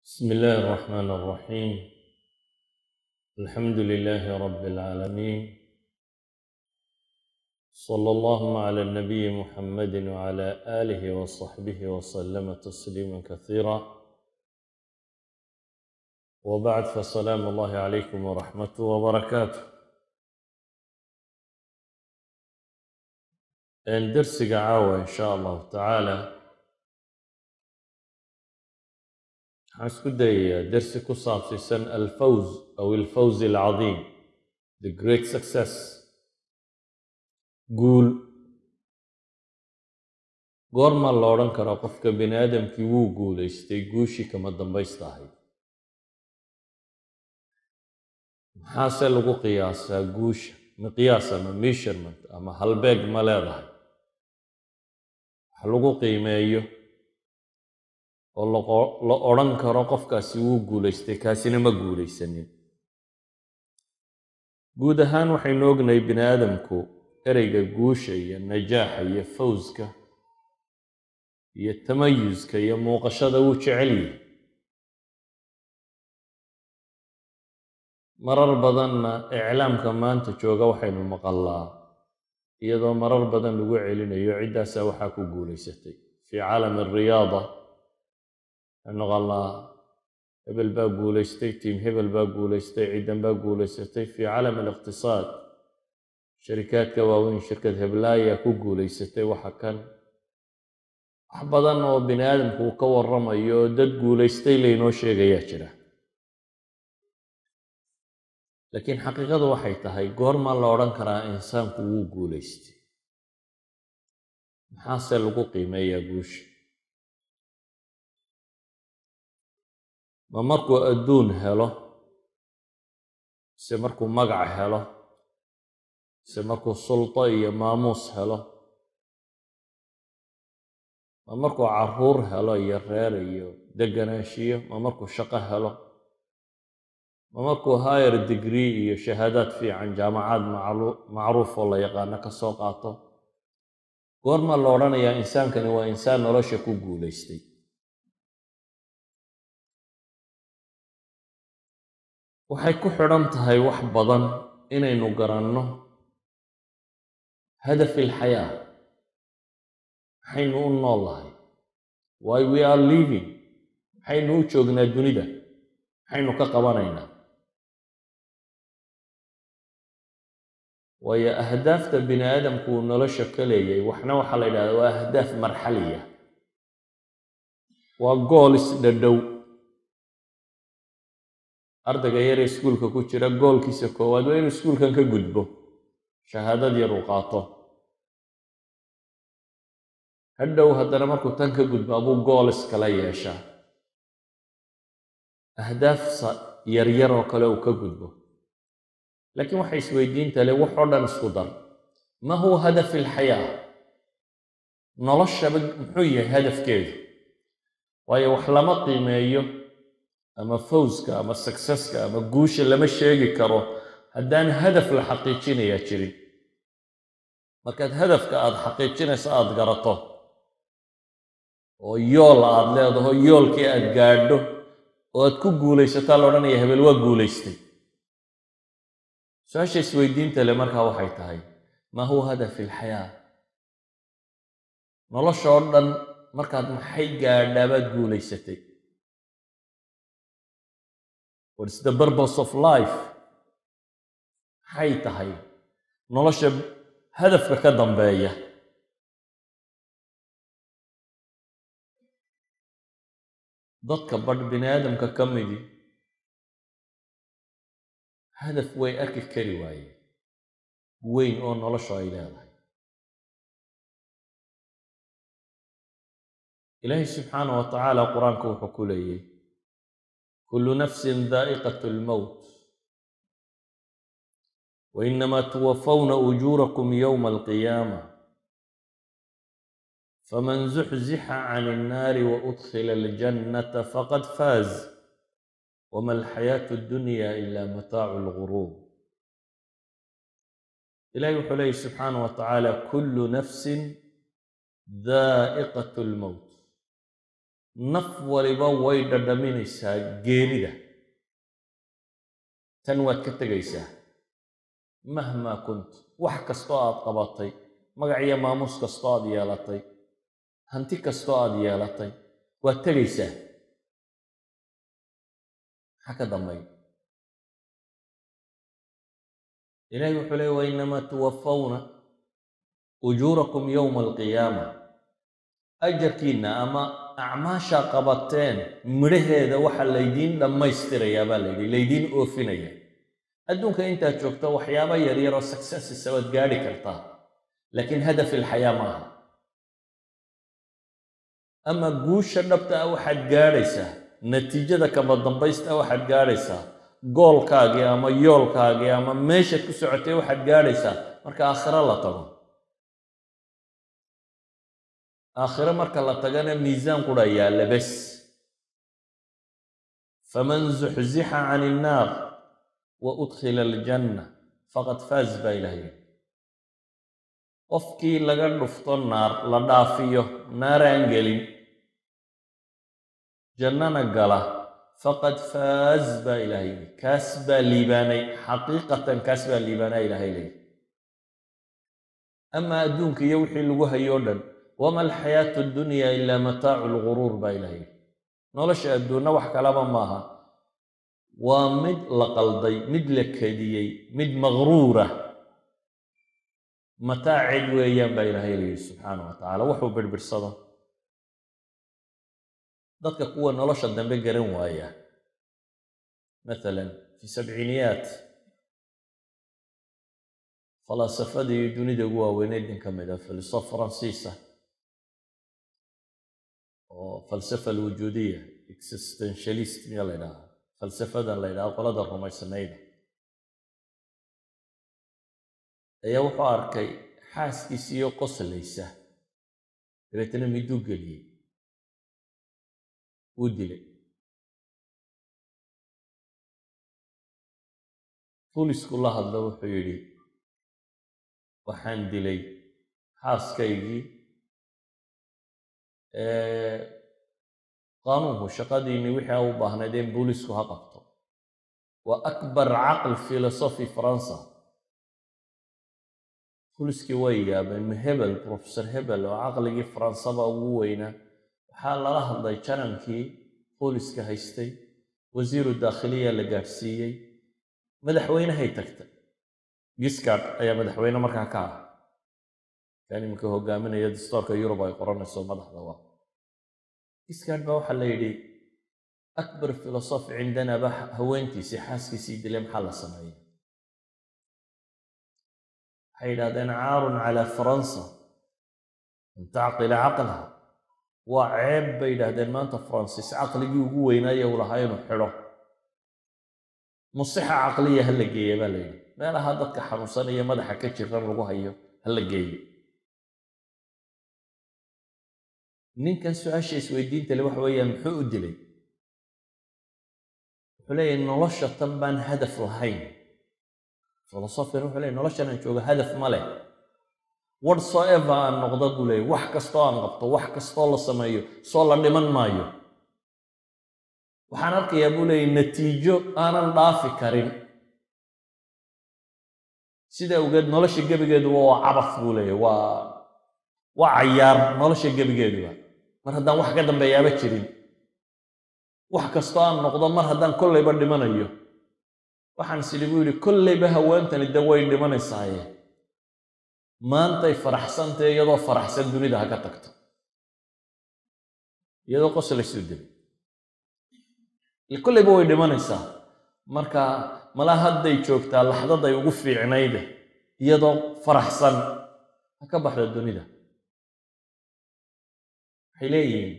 بسم الله الرحمن الرحيم. الحمد لله رب العالمين، صلى اللهم على النبي محمد وعلى آله وصحبه وسلم تسليما كثيرا، وبعد، فسلام الله عليكم ورحمته وبركاته. Dersiga caawa, in shaa Allahu tacaala, waxaan isku dayayaa dersi ku saabsiisan الفوز أو الفوز العظيم, the great success, guul. Goorma la odhan karaa qofka bini aadamkii wuu guulaystay, guushii kama dambaysta ahayd? Maxaase lagu qiyaasaa guusha? Miqyaas ama measurement ama halbeeg ma leedahay wax lagu qiimeeyo oo la odhan karo qofkaasi wuu guulaystay, kaasina ma guulaysanin? Guud ahaan waxaynu ognahay bini aadamku ereyga guusha iyo najaaxa iyo fawska iyo tamayuska iyo muuqashada wuu jecel yihi. Marar badanna iclaamka maanta jooga waxaynu maqallaa iyadoo marar badan lagu celinayo ciddaasaa waxaa ku guulaysatay. في عالم الرياضة waxaynu maqallaa hebel baa guulaystay, team hebel baa guulaystay, ciddan baa guulaysatay. في عالم الاقتصاد sharikaadka waaweyn, shirkad heblaaya ku guulaysatay. Waxa kan wax badan oo bini aadamku uu ka warramayo oo dad guulaystay laynoo sheegayaa jira, laakiin xaqiiqadu waxay tahay, goormaa la odhan karaa insaanku wuu guulaystay? Maxaase lagu qiimeeyaa guusha? Ma markuu adduun helo, mise markuu magac helo, mise markuu sulto iyo maamuus helo, ma markuu carruur helo iyo reer iyo deganaanshiyo, ma markuu shaqo helo, ma markuu higher degree iyo shahaadaad fiican jaamacaad macruuf oo la yaqaano ka soo qaato? Goorma la odhanayaa insaankani waa insaan nolosha ku guulaystay? Waxay ku xidhan tahay wax badan inaynu garanno هدف الحياة, maxaynu u nool lahay? Why we are living? Maxaynu u joognaa dunida? Maxaynu ka qabanaynaa? Waayo, ahdaafta bini aadamku uu nolosha ka leeyay waxna waxaa la yidhahdaa waa أهداف مرحلية, waa goals dhadhow. Ardayga yar ee iskuulka ku jira goalkiisa koowaad waa inuu iskuulkan ka gudbo, shahaadad yar uu qaato. Hadhow haddana markuu tan ka gudbo abuu goals kala yeeshaa, ahdaaf yaryar oo kale uu ka gudbo. Laakiin waxay isweydiinta le wax oo dhan isku dar: ما هو هدف الحياة? Noloshaba muxuu yahay hadafkeedu? Waayo, wax lama qiimeeyo ama fawska ama successka ama guusha lama sheegi karo haddaan hadaf la xaqiijinayaa jirin. Markaad hadafka aada xaqiijinayso aada garato oo yool aada leedaho, yoolkii aada gaadho oo aad ku guulaysataa, la odhanaya hebel waa guulaystay. Su-aasha isweydiinta le markaa waxay tahay: ما هو هدف الحياة? Nolosha oo dhan markaad maxay gaadhaa baad guulaysatay? What is the purpose of life? Maxay tahay nolosha hadafka ka dambeeya? Dadka badh bini aadamka ka midi hadaf way arki kari waayeen weyn oo noloshu ay leedahay. Ilaahay subxaana wa tacaala Qur-aanka wuxuu ku leeyay: كل نفس ذائقة الموت وإنما توفون أجوركم يوم القيامة فمن زحزح عن النار وأدخل الجنة فقد فاز وما الحياة الدنيا إلا متاع الغرور. Ilahay wuxuu leeyay subxaana wa tacaala: كل نفس ذائقة الموت. Naf waliba way dhadhaminaysaa geerida. Tan waad ka tegaysaa mahmaa kunt, wax kastoo aad qabatay, magac iyo maamuus kastoo aad yeelatay, hanti kastoo aad yeelatay, waad tegaysaa. Maxaa ka dambayn? Ilahi wuxuu leey wainamaa tuwafawna ujuurakum yowma alqiyaama. Ajarkiinna ama acmaashaa qabateen midhaheeda waxa laydiin dhammaystirayaa baa layidhi, laydiin oofinaya. Adduunka intaad joogto waxyaaba yaryar oo successisa waad gaadhi kartaa, laakiin hadaf ilxayaa ma aha. Ama guusha dhabta ah waxaad gaadhaysaa, natiijada kama dambaysta waxaad gaadhaysaa, goolkaagii ama yoolkaagii ama meeshaad ku socotay waxaad gaadhaysaa marka aakhiro la tago. Aakhiro marka la tagana miisaan qura yaalla bes. Faman zuxzixa can innaar wa udkhila aljanna faqad faaz baa ilaah yidhi. Qofkii laga dhufto naar, la dhaafiyo naaraan gelin, jannana gala, faqad faaz baa ilaah yidhi, kaas baa liibaanay. Xaqiiqatan kaas baa liibaanaa ilaahay leeyahy. Ama adduunka iyo wixii lagu hayo o dhan, wama alxayaatu addunya ilaa mataacu lguruur baa ilaah yidhi. Nolosha adduunna wax kalaba maaha, waa mid la qalday, mid la kediyey, mid maqruura, mataacid weeyaan baa ilaahay leeyihi subxaana wa tacala. Wuxuu birbidhsado dadka kuwa nolosha dambe garan waaya, mathalan fi sabciiniyaat falaasafadii dunida ugu waaweyneyd nin ka mid a, filosof faransiisa oo falsafa alwujuudiya, existentialist miya la ydhahaa, falsafadan la ydhaha qolada rumaysanayda, ayaa wuxuu arkay xaaskiisiiyo qoslaysa, dabeetana miduu geliyey, wuu dilay. Bulisku la hadlo, wuxuu yidhi waxaan dilay xaaskaygii, qaanuunku shaqadiinni wixii a u baahnayd in booliisku ha qabto. Waa akbar caql filosofi faransa. Booliskii way yaabeen, ma hebel, professor hebel oo caqligii faransaba ugu weynaa. Waxaa lala hadlay janankii booliska haystay, wasiiru daakhiliya la gaadhsiiyey, madaxweynehay tagtay. Giscard ayaa madaxweyne markaa ka ah, kan iminka hogaaminaya dastoorka Yurub ay qoranayso madaxda. Waa Giscard baa waxaa la yidhi akbar filosof cindana ba haweentiisii xaaskiisii dilay, maxaa la sameeya? Waxay yidhahdeen caarun calaa faransa an tacqila caqlaha. Waa ceeb bay yidhahdeen maanta Faransiis caqligii ugu weynaaye uu lahaa inuu xidho. Musixa caqliya ha la geeya baa la yidhi, meelaha dadka xanuunsanaya madaxa ka jiran lagu hayo ha la geeyo. Ninkan su-aasha isweydiinta le waxa weeyaan muxuu u dilay? Wuxuu leeyahay nolosha tan baan hadaf lahayn. Filosofkan wuxuu leeyahy noloshan aan joogo hadaf ma leh, whatsoever aan noqdo buu leeyahy, wax kastoo aan qabto, wax kastoo la sameeyo, soo la dhiman maayo. Waxaan arkayaa buu leeyahy natiijo aanan dhaafi karin, sida awgeed nolosha gebigeeduba waa cabaf buu leeyahy, waa cayaar nolosha gebigeeduba, mar haddaan wax ka dambeeyaaba jirin, wax kastoo aan noqdo mar haddaan kollayba dhimanayo. Waxaan is idhi buu yidhi kollayba haweentani de way dhimanaysaaye, maantay faraxsantae iyadoo faraxsan dunida ha ka tagto, iyadoo qoslaysuu dilay, kollayba way dhimanaysaa. Marka malaa hadday joogtaa laxdaday ugu fiicnayde, iyadoo faraxsan ha ka baxda dunida. Waxay leeyihiin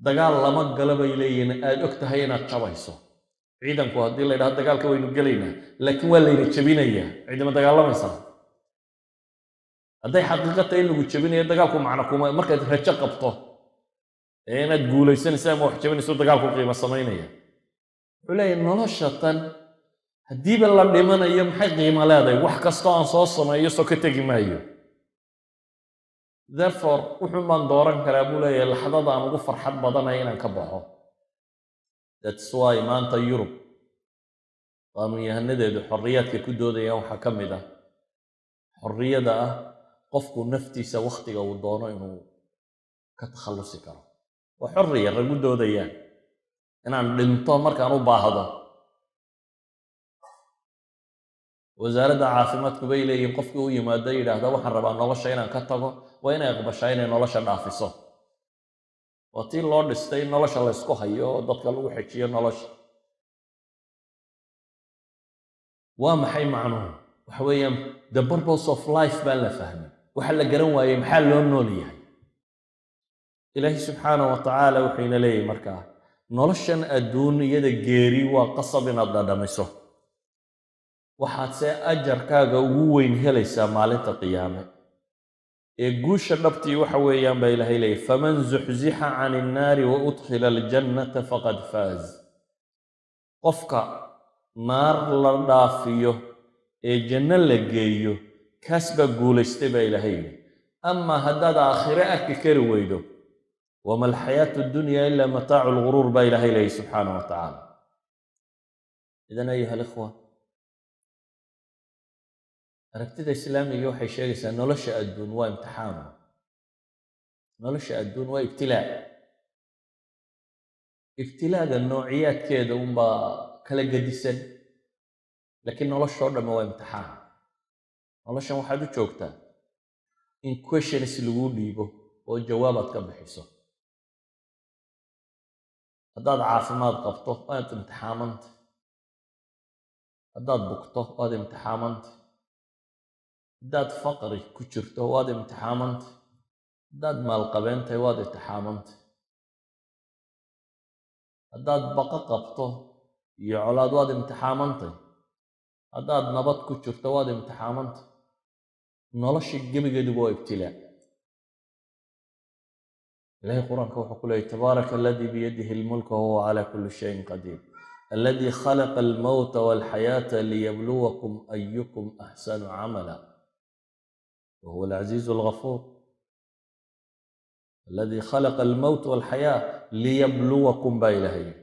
dagaal lama galo bay leeyihiin aada og tahay inaad jabayso. Ciidanku haddii la ydhaha dagaalka waynu gelaynaa, laakiin waa layna jebinayaa, ciidama dagaalamaysaa. Hadday xaqiiqa tahay in lagu jebinayo dagaalku macno kuma, markaad rajo qabto ee inaad guulaysanaysa ama wax jebinayso dagaalku qiimo samaynaya. Wuxuu leeyahay nolosha tan haddiiba la dhimanayo maxay qiimo leedahay? Wax kastoo aan soo sameeyo soo ka tegi maayo. Therefore wuxuun baan dooran karaa, buu leeyahay, laxdada aan ugu farxad badanaya inaan ka baxo. That's why maanta Yurub qaanuunyahanadeedu xorriyaadka ku doodayaan waxaa ka mid ah xorriyada ah qofku naftiisa wakhtiga uu doono inuu ka takhallusi karo. Waa xorriya ragu doodayaan inaan dhinto markaan u baahdo. Wasaaradda caafimaadku bay leeyihiin qofkii u yimaado yidhaahda waxaan rabaa nolosha inaan ka tago, waa inay aqbashaa inay nolosha dhaafiso. Waa tii loo dhistay in nolosha la ysku hayo oo dadka lagu xejiyo nolosha. Waa maxay macnuhu? Waxa weeyaan the purpose of life baan la fahmin. Waxa la garan waayey maxaa loo nool yahay. Ilaahi subxaana wa tacaala wuxuu ina leeyahay markaa noloshan adduunyada geeri waa qasab inaad dhadhamiso, waxaad see ajarkaaga ugu weyn helaysaa maalinta qiyaame. Ee guusha dhabtii waxa weeyaan baa Ilaahay leeyahy, faman zuxzixa can innaari wa udkhila aljannata faqad faaz. Qofka naar la dhaafiyo ee janno la geeyo kaas baa guulaystay, baa Ilaahay yidhi. Amaa haddaad aakhire arki kari weydo, wama alxayaatu addunya ila mataacu lguruur, baa Ilaahay leeyahy subxaana wa tacaala. Idan ayuha alikhwa, aragtida islaamiga waxay sheegaysaa nolosha adduun waa imtixaanu, nolosha adduun waa ibtilaa. Ibtilaaga noociyaadkeeda unbaa kala gedisan, laakiin noloshoo dhamme waa imtixaan. Noloshan waxaad u joogtaa in questions laguu dhiibo oo jawaabaad ka bixiso. Haddaad caafimaad qabto waad imtixaamanta, haddaad bugto waad imtixaamanta, haddaad faqri ku jirto waad imtixaamanta, haddaad maalqabeentahay waad imtixaamanta, haddaad baqo qabto iyo colaad waad imtixaamantay, haddaad nabad ku jirto waad imtixaamantay. Nolosha gebigeeduba waa ibtilaa. Ilahay qur-aanka wuxuu ku leeyay, tabaaraka aladii biyadihi almulk wahuwa calaa kulli shayin qadiir, aladii khalaqa almowta walxayaata liyabluwakum ayukum axsanu camala wahuwa alcaziizu alghafuur. Aladii khalaqa almowt walxayaa liyabluwakum, baa Ilahay yidhi.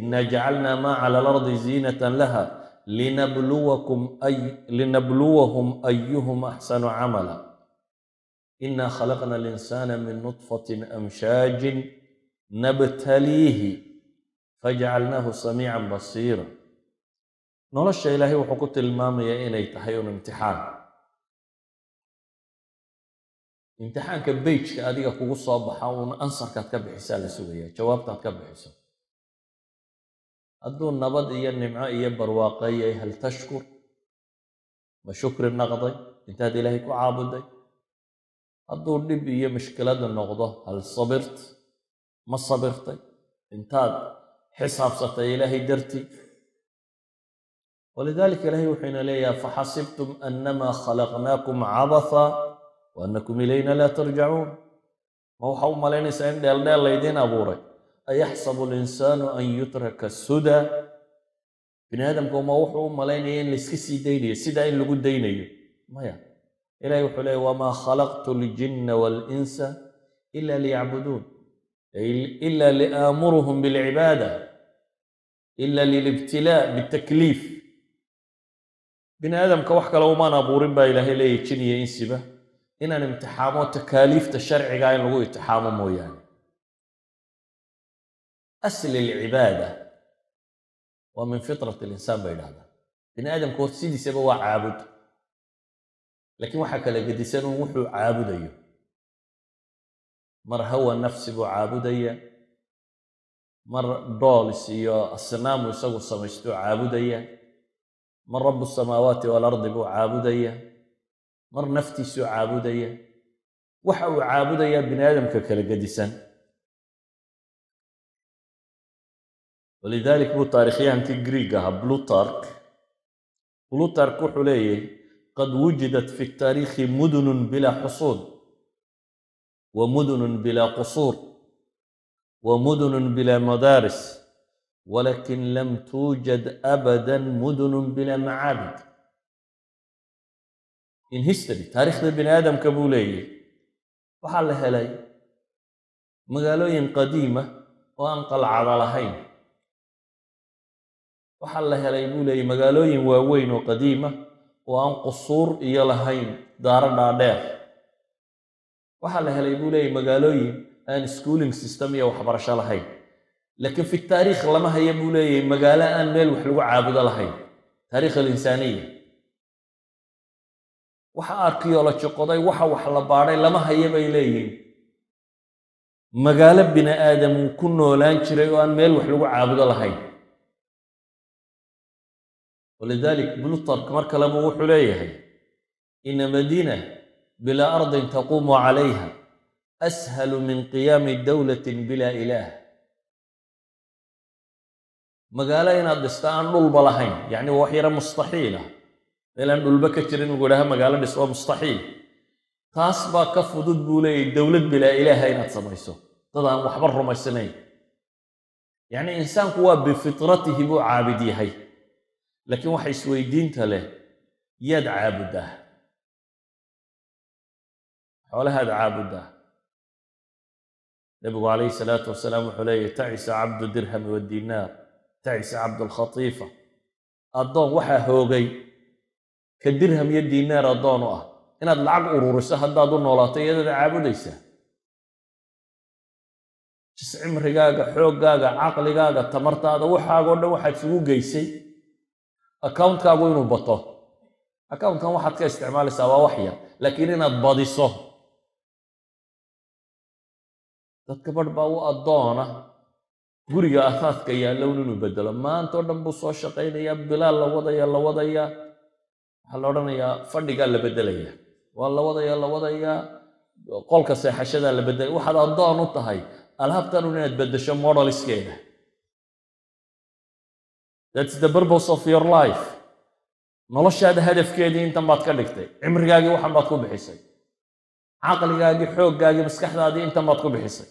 Ina jacalna ma cala alardi ziinatan laha linabluwakum ay linabluwahum ayuhum axsanu camala, ina khalaqna alinsana min nutfatin amshaajin nabtaliihi fajacalnaahu samiican basiira. Nolosha Ilaahay wuxuu ku tilmaamayaa inay tahay un imtixaan. Imtixaanka bejka adiga kugu soo baxa uun ansarkaad ka bixisaa la sugaya, jawaabtaad ka bixiso. Hadduu nabad iyo nimco iyo barwaaqeeyay, hal tashkur? Ma shukri naqday intaad Ilaahay ku caabuday? Hadduu dhib iyo mushkilada noqdo, hal sabirt? Ma sabirtay intaad xisaabsatay Ilaahay dartii? Walidaalika Ilaahay wuxuu ina leeyahay, faxasibtum annamaa khalaqnaakum cabatha wa annakum ilayna laa tarjacuun. Ma waxa u malaynaysaa in dheeldheel laydiin abuuray? Ayaxsabu alinsaanu an yutraka suda? Bini aadamku ma wuxuu u malaynaya in layska sii daynayo, sidaa in lagu daynayo? Maya. Ilahay wuxuu leeyay, wamaa khalaqtu aljinna waalinsa ila liyacbuduun, ay ila liaamuruhum bilcibaada, ila lilibtilaa bitakliif. Bini aadamka wax kale umaan abuurin, baa Ilaahay leeyahy, jin iyo insiba inaan imtixaamo, takaaliifta sharcigaa in lagu imtixaamo mooyaane. Asli alcibaada waa min fitrat alinsaan, bay idhahdaan. Bini aadamku sidiisaba waa caabud, laakiin waxaa kala gedisan un wuxuu caabudayo. Mar hawa nafsi buu caabudaya, mar dolls iyo asnaamu isagu samaystuu caabudaya, mar rabu samaawaati waalardi buu caabudaya, mar naftiisuu caabudaya. Waxa uu caabudayaa bini aadamka kala gedisan. Walidalik buu taarikhyahankii Greeg ahaa Plutark, Plutark wuxuu leeyahy, qad wujidat fi taariikhi mudunun bilaa xusuun wa mudunun bilaa qusuur wa mudunun bilaa madaaris, walakin lam tuujad abada mudunun bilaa macaabid. In history, taariikhda bini aadamka, buu leeyahy, Waxaa la helay magaalooyin qadiima oo aan qalcada lahayn. Waxaa la helay, buu leeyay, magaalooyin waaweyn oo qadiima oo aan qusuur iyo lahayn daaro dhaadheer. Waxaa la helay, buu leeyay, magaalooyin aan schooling system iyo waxbarasho lahayn. Laakiin في التاريخ lama haya, buu leeyahy, magaalo aan meel wax lagu caabudo lahayn. تاريخ الإنسانية waxa archaeology qoday, waxa wax la baadhay, lama haya, bay leeyihiin, magaalo bini aadam uu ku noolaan jiray oo aan meel wax lagu caabudo lahayn. ولذلك Plutarch mar kaleba wuxuu leeyahay: إن مدينة بلا أرض تقوم عليها أسهل من قيام دولة بلا إله. Magaalo inaad dhista aan dhulba lahayn, yacni waa wax yaro mustaxiila. Meel aan dhulba ka jirin lagu idhaha magaalo dhis, waa mustaxiil. Taas baa ka fudud, buu leeyahy, dowlad bilaa ilaaha inaad samayso, dad aan waxba rumaysnayn. Yacni insaanku waa بفطرته buu caabid yahay, laakiin waxa isweydiinta leh: yaad caabuddaa? Xoolahaad caabuddaa? Nebigu عليه الصلاة والسلام wuxuu leeyahy: تعس عبد الدرهم والدينار، تعس عبد الخطيفة. Addoon waxaa hoogay ka dirham iyo diinaar addoon u ah. Inaad lacag ururiso haddaad u noolaato, iyadada caabudaysaa. Jis cimrigaaga, xooggaaga, caqligaaga, tamartaada, waxaagoo dhan waxaad isugu geysay accountkaagu inuu bato. Accountkan waxaad ka isticmaalaysaa waa wax yar, laakiin inaad badiso. Dadka barh baa u addoona guriga athaathka yaallown inuu bedelo. Maanta o dhan buu soo shaqaynayaa, bilaal la wadaya, la wadayaa. Waxaa la odhanayaa fadhigaa la bedelayaa, waa la wadayaa, la wadayaa, qolka seexashadaa la bedelaya. Waxaad addoon u tahay alaabtan un inaad beddesho modelskeeda. That's the purpose of your life. Noloshaada hadafkeedii intan baad ka dhigtay, cimrigaagii waxan baad ku bixisay, caqligaagii, xooggaagii, maskaxdaadii intan baad ku bixisay.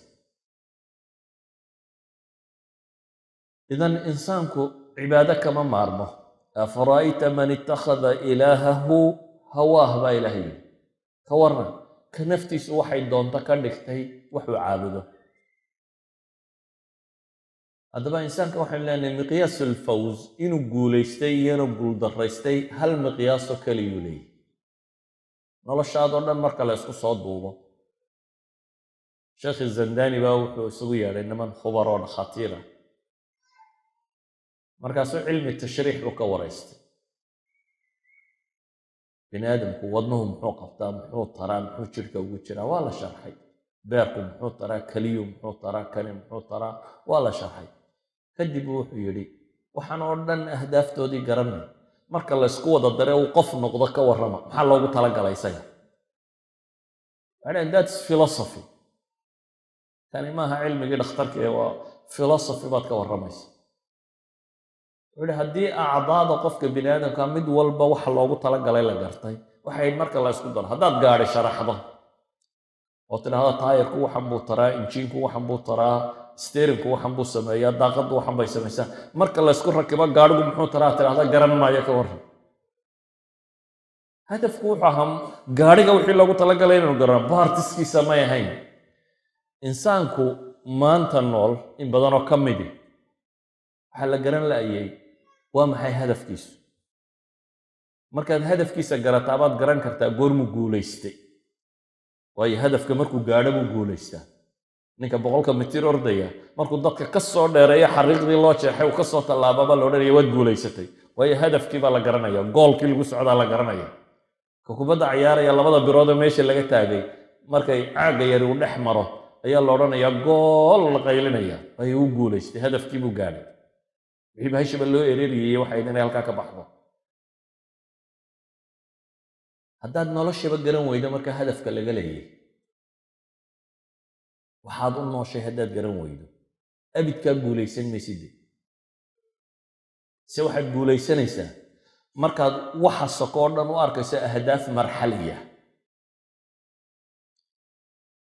إذن insaanku cibaado kama maarmo. أفرأيت من اتخذ إلهه هواه baa Ilahay yidhi. Ka waran ka naftiisu waxay doonto ka dhigtay waxuu caabudo? Haddaba insaanka waxaynu leenahay مقياس الفوز, inuu guulaystay iyo inuu guuldaraystay, hal miqyaasoo keliyuu leeyahy noloshaadoo dhan marka la isku soo duubo. Sheekhi Zandani baa wuxuu isugu yeedhay niman khubaroo dhakhaatiira. Markaasuu cilmi tashriix buu ka waraystay. Bini aadamku wadnuhu muxuu qabtaa, muxuu taraa, muxuu jidhka ugu jiraa? Waa la sharxay. Beerku muxuu taraa, keliyu muxuu taraa, kani muxuu taraa? Waa la sharxay. Kadib wuxuu yidhi: waxaan oo dhan ahdaaftoodii garanay, marka la ysku wada dare uu qof noqdo, ka warrama, maxaa loogu talagalay isaga? Waxay that's philosophy. Kani maaha cilmigii dhakhtarka ee waa philosophy baad ka warramaysa. Wuxuu yihi: haddii acdaada qofka bini aadamka mid walba waxa loogu talagalay la gartay, waxay marka la isku daro, haddaad gaadhi sharaxdo oo tidhaahdo taayirku waxan buu taraa, injiinku waxan buu taraa, steeringku waxan buu sameeyaa, daaqaddu waxan bay samaysaa, marka la isku rakibo gaadhigu muxuu taraa tidhaahda, garan maayo. Ka warran? Hadafku wuxuu ahaa gaadhiga wixii loogu talagalay inaynu garano, partskiisa may ahayn. Insaanku maanta nool in badanoo ka midi waxaa la garan la'yay waa maxay hadafkiisu. Markaad hadafkiisa garataa baad garan kartaa goormuu guulaystay, waayo hadafka markuu gaadho buu guulaystaa. Ninka 100-ka mitir ordaya, markuu dadka ka soo dheereeyo xariiqdii loo jeexay uu ka soo tallaababa, la odhanaya waad guulaysatay, waayo hadafkii baa la garanaya, goolkii lagu socdaa la garanaya. Ka kubadda cayaaraya, labada biroodee meesha laga taagay markay caagga yari uu dhex maro ayaa la odhanayaa gool, la qaylinaya, waayo uu guulaystay, hadafkii buu gaadhay. Wixii bahashaba loo ereeriyey waxay inay halkaa ka baxdo. Haddaad noloshaba garan weydo, marka hadafka laga leeyay waxaad u nooshay haddaad garan weydo, abidkaa guulaysan mayside. Se waxaad guulaysanaysaa markaad waxa soko oo dhan u arkayso أهداف مرحلية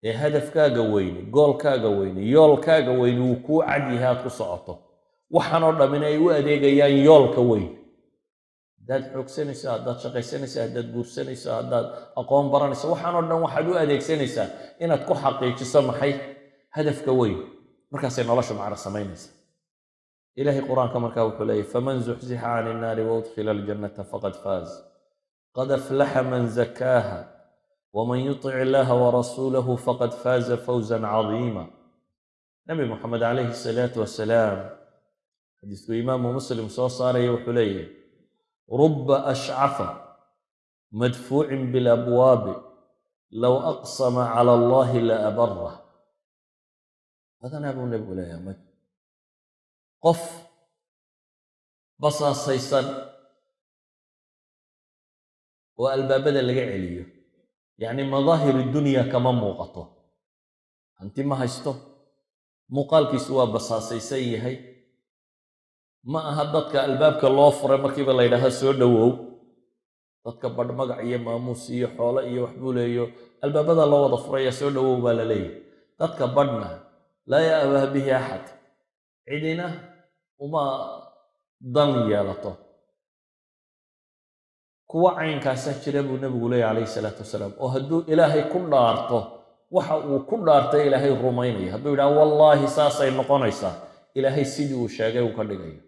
ee hadafkaaga weyne, goolkaaga weyne, yoolkaaga weyne uu kuu cad yahay, aad ku socoto, waxaan oo dhamina ay u adeegayaan yoolka weyn. Haddaad xoogsanayso, haddaad shaqaysanayso, haddaad guursanayso, haddaad aqoon baranayso, waxaan oo dhan waxaad u adeegsanaysaa inaad ku xaqiijiso maxay? Hadafka weyn. Markaasay nolosha macno samaynaysaa. Ilaahay Qur-aanka markaa wuxuu leeyahy: "Faman zuxzixa can innaari waudkhila aljannata faqad faaz, qad aflaxa man zakaaha, waman yutic illaha warasuulahu faqad faaza fawzan cadiima." Nabi Moxamed calayhi salaatu wasalaam, xadiisku Imaamu Muslim soo saaraya, wuxuu leeyahy: "Ruba ashcafa madfuucin bilabwaabi low aqsama cala Allahi la abarah." Badanaa buu nebigu leeyahay, qof basaasaysan oo albaabada laga celiyo, yacni madaahir dunya kama muuqato, hanti ma haysto, muuqaalkiisu waa basaasaysan yahay, ma aha dadka albaabka loo furay markiiba la yidhaahdo "Soo dhowow." Dadka badh magac iyo maamuus iyo xoolo iyo waxbuu leeyo, albaabada loo wada furaya, "Soo dhowow" baa la leeyahay. Dadka badhna laa ya'bah bihi axad, cidina uma dan yeelato. Kuwa caynkaasaa jira buu nebigu leeyahy calayhi salaatu wasalaam, oo hadduu Ilaahay ku dhaarto, waxa uu ku dhaartay Ilaahay rumaynaya. Hadduu yidhaha "Wallaahi saasay noqonaysaa," Ilaahay sidii uu sheegay uu ka dhigayo.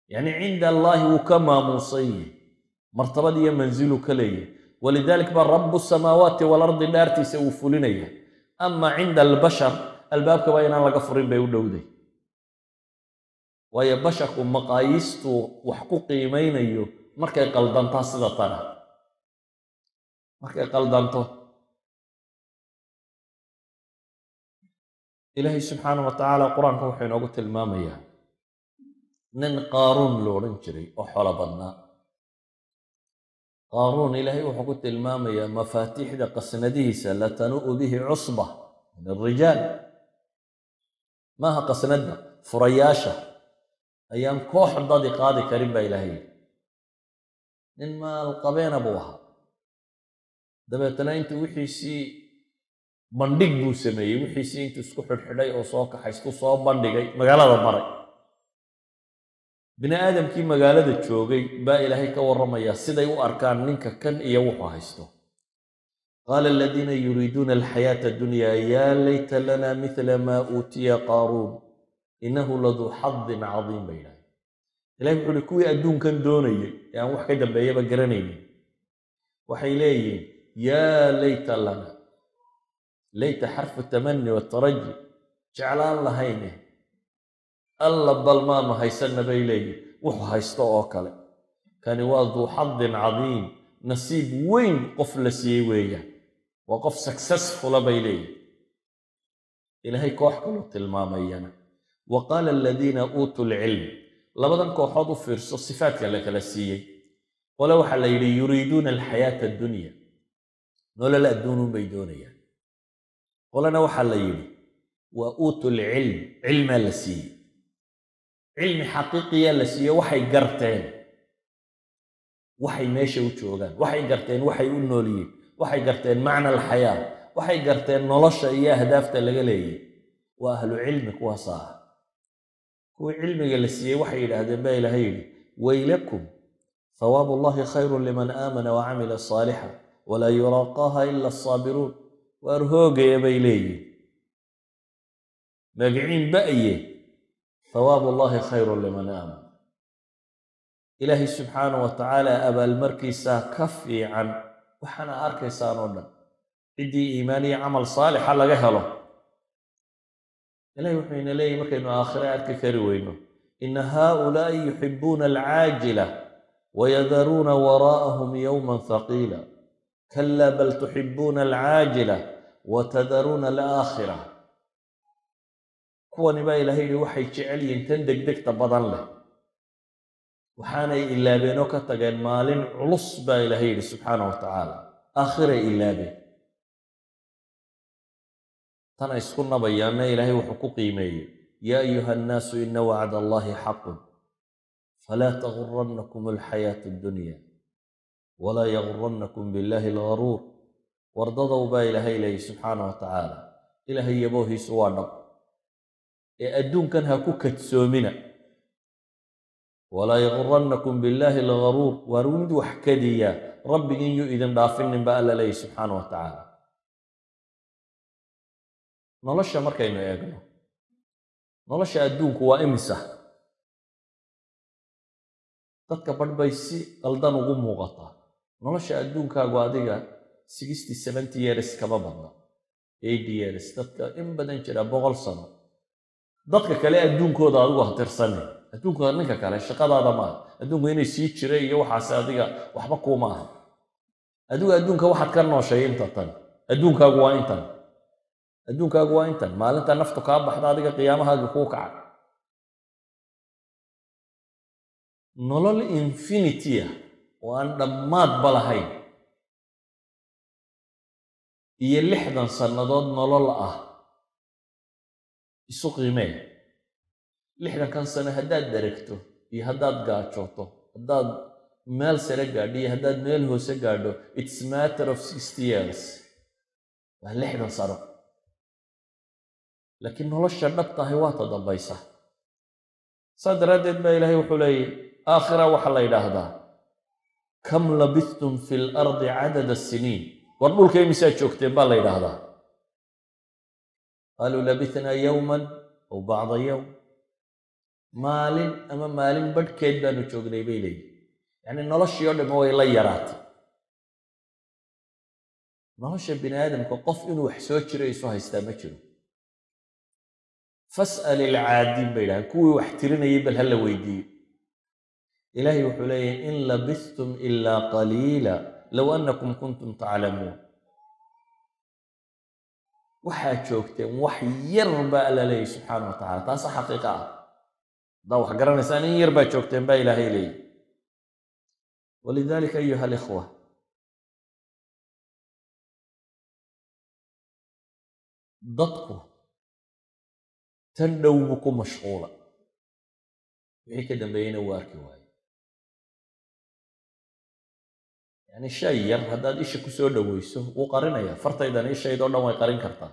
Yacni cinda Allaahi wuu ka maamuusan yahay, martabad iyo manzilu ka leeyahay. Walidalik baa rabu samaawaati walardi dhaartiisa uu fulinaya. Ama cinda albashar, albaabkaba inaan laga furin bay u dhowday, waayo basharku maqaayiistuu wax ku qiimaynayo markay qaldantaa sida tana markay qaldanto. Ilaahay subxaana wa tacaala Qur-aanka wuxuu inoogu tilmaamayaa nin Qaaruun lo odhan jiray oo xolo badnaa. Qaaruun Ilaahay wuxuu ku tilmaamayaa mafaatiixda qasnadihiisa latanu'u bihi cusba min alrijaal. Maaha qasnadda, furayaasha ayaan koox dadi qaadi karin baa Ilaahay yidhi. Nin maalqabeena buu ahaa. Dabeetana intuu wixiisii bandhig buu sameeyey, wixiisii intuu isku xidhxidhay oo soo kaxaystuu soo bandhigay, magaalada maray. Bini aadamkii magaalada joogay baa Ilaahay ka warramayaa siday u arkaan ninka kan iyo wuxuu haysto. Qaala aladiina yuriiduuna alxayaata addunya: "Yaa layta lana mithla maa uutiya Qaaruun, innahu laduu xadin cadiim," bay yidhahdeen. Ilahay wuxu uhi, kuwii adduunkan doonayay ee aan wax ka dambeeyaba garanaynin waxay leeyihiin: "Yaa layta lana." Layta xarfu tamani wataraji, jeclaan lahayne, alla bal maanu haysanna bay leeyihin wuxuu haysto oo kale. Kani waa duu xadin cadiim, nasiib weyn qof la siiyey weeyaan, waa qof successfula bay leeyihin. Ilaahay koox kaluu tilmaamayana: wa qaala aladiina uutuu lcilm. Labadan kooxood u fiirso sifaadka la kala siiyey. Qole waxaa la yidhi yuriiduuna alxayaata addunya, nolol adduunun bay doonayaan. Qolena waxaa la yidhi waa uutu lcilm, cilmaa la siiyey, cilmi xaqiiqiyaa la siiyey. Waxay garteen waxay meesha u joogaan, waxay garteen waxay u noolyihiin, waxay garteen macna alxayaa, waxay garteen nolosha iyo ahdaafta laga leeyay. Waa ahlu cilmi kuwaasa ah. Kuwii cilmiga la siiyey waxay yidhaahdeen baa Ilaahay yidhi: "Waylakum hawaabu Allahi khayrun liman aamana wacamila saalixa, walaa yulaaqaaha ila asaabiruun." Waar hoogaya bay leeyihin, magiciin ba'ye, hawaabu Allahi khayrun liman aamana, Ilaahay subxaana wa tacaala abaalmarkiisaa ka fiican waxaana arkaysaan oo dhan ciddii iimaan iyo camal saalixa laga helo. Ilahay wuxuu ina leeyahy, markaynu aakhire arki kari weyno: "Ina haaulaa'i yuxibuuna alcaajila wayadaruuna waraa'ahum yowman thaqiila. Kala bal tuxibuuna alcaajila watadaruuna alaakhira." Kuwani baa Ilahay yihi waxay jecel yihiin tan degdegta badan leh, waxaanay ilaabeen oo ka tageen maalin culus baa Ilaahay yidhi subxaana wa tacaala. Aakhiray ilaabeen, tan ay isku nabayaanna Ilaahay wuxuu ku qiimeeyey: "Yaa ayuha annaasu, ina wacda Allahi xaqun, falaa tagurannakum alxayaatu addunya walaa yagurannakum billahi algaruur." Wardadow baa Ilaahay leeyay subxaana wa tacaala, Ilaahay yaboohiisu waa dhab ee adduunkan ha ku kadsoomina. Walaa yagurannakum billaahi algharuur. Waar mid wax kadiya rabbigin yuu idin dhaafinin baa Alla leeyahy subxaana wa tacaala. Nolosha markaynu eegno, nolosha adduunku waa imisa? Dadka badh bay si qaldan ugu muuqataa. Nolosha adduunkaagu adiga 60, 70 years kama badna, 80 years, dadka in badan jira 100 sano. Dadka kale adduunkooda adigu ha tirsanin. Adduunka ninka kale shaqadaada maaha. Adduunku inay sii jira iyo waxaas adiga waxba kuuma aha. Adigu adduunka waxaad ka nooshay inta tan. Adduunkaagu waa intan, adduunkaagu waa intan. Maalinta naftu kaa baxda, adiga qiyaamahaaga kuu kaca. Nolol infinity ah oo aan dhammaadba lahayn iyo 60 sannadood nolol ah isu qiimee. 60-kan sano haddaad dheregto iyo haddaad gaajooto, haddaad meel sare gaadho iyo haddaad meel hoose gaadho, it's matter of 60 years, waa 60 sano. Laakiin nolosha dhabtahay waa ta dambaysa. Saa daraaddeed baa Ilaahay wuxuu leeyay, aakhira waxaa la yidhaahdaa: kam labithtum fi lardi cadada siniin. War dhulka imisaa joogteen baa la yidhaahdaa. Qaaluu labithnaa yowman aw bacda yowm. Maalin ama maalin badhkeed baanu joognay bay leeyihin. Yacni noloshii oo dhamme way la yaraatay. Nolosha bini aadamka qof inuu wax soo jiro isu haystaa ma jiro. Fas'al ilcaadiin bay yidhahaan, kuwii wax tirinayay bal ha la weydiiyo. Ilaahay wuxuu leeyahay: in labithtum ilaa qaliila low annakum kuntum taclamuun. Waxaad joogteen wax yar baa Alla leeyahy subxaana wa tacala. Taasa xaqiiqa ah. Haddaa wax garanaysaan, in yar baa joogteen baa Ilaahay leeyahy. Walidalika, ayuha alikhwa, dadku tan dhow buu ku mashquula, wixii ka dambeeyeyna wuu arki waaye. Yani shay yar haddaad isha ku soo dhoweyso, wuu qarinaya. Fartaydan ishaydoo dhan way qarin kartaa,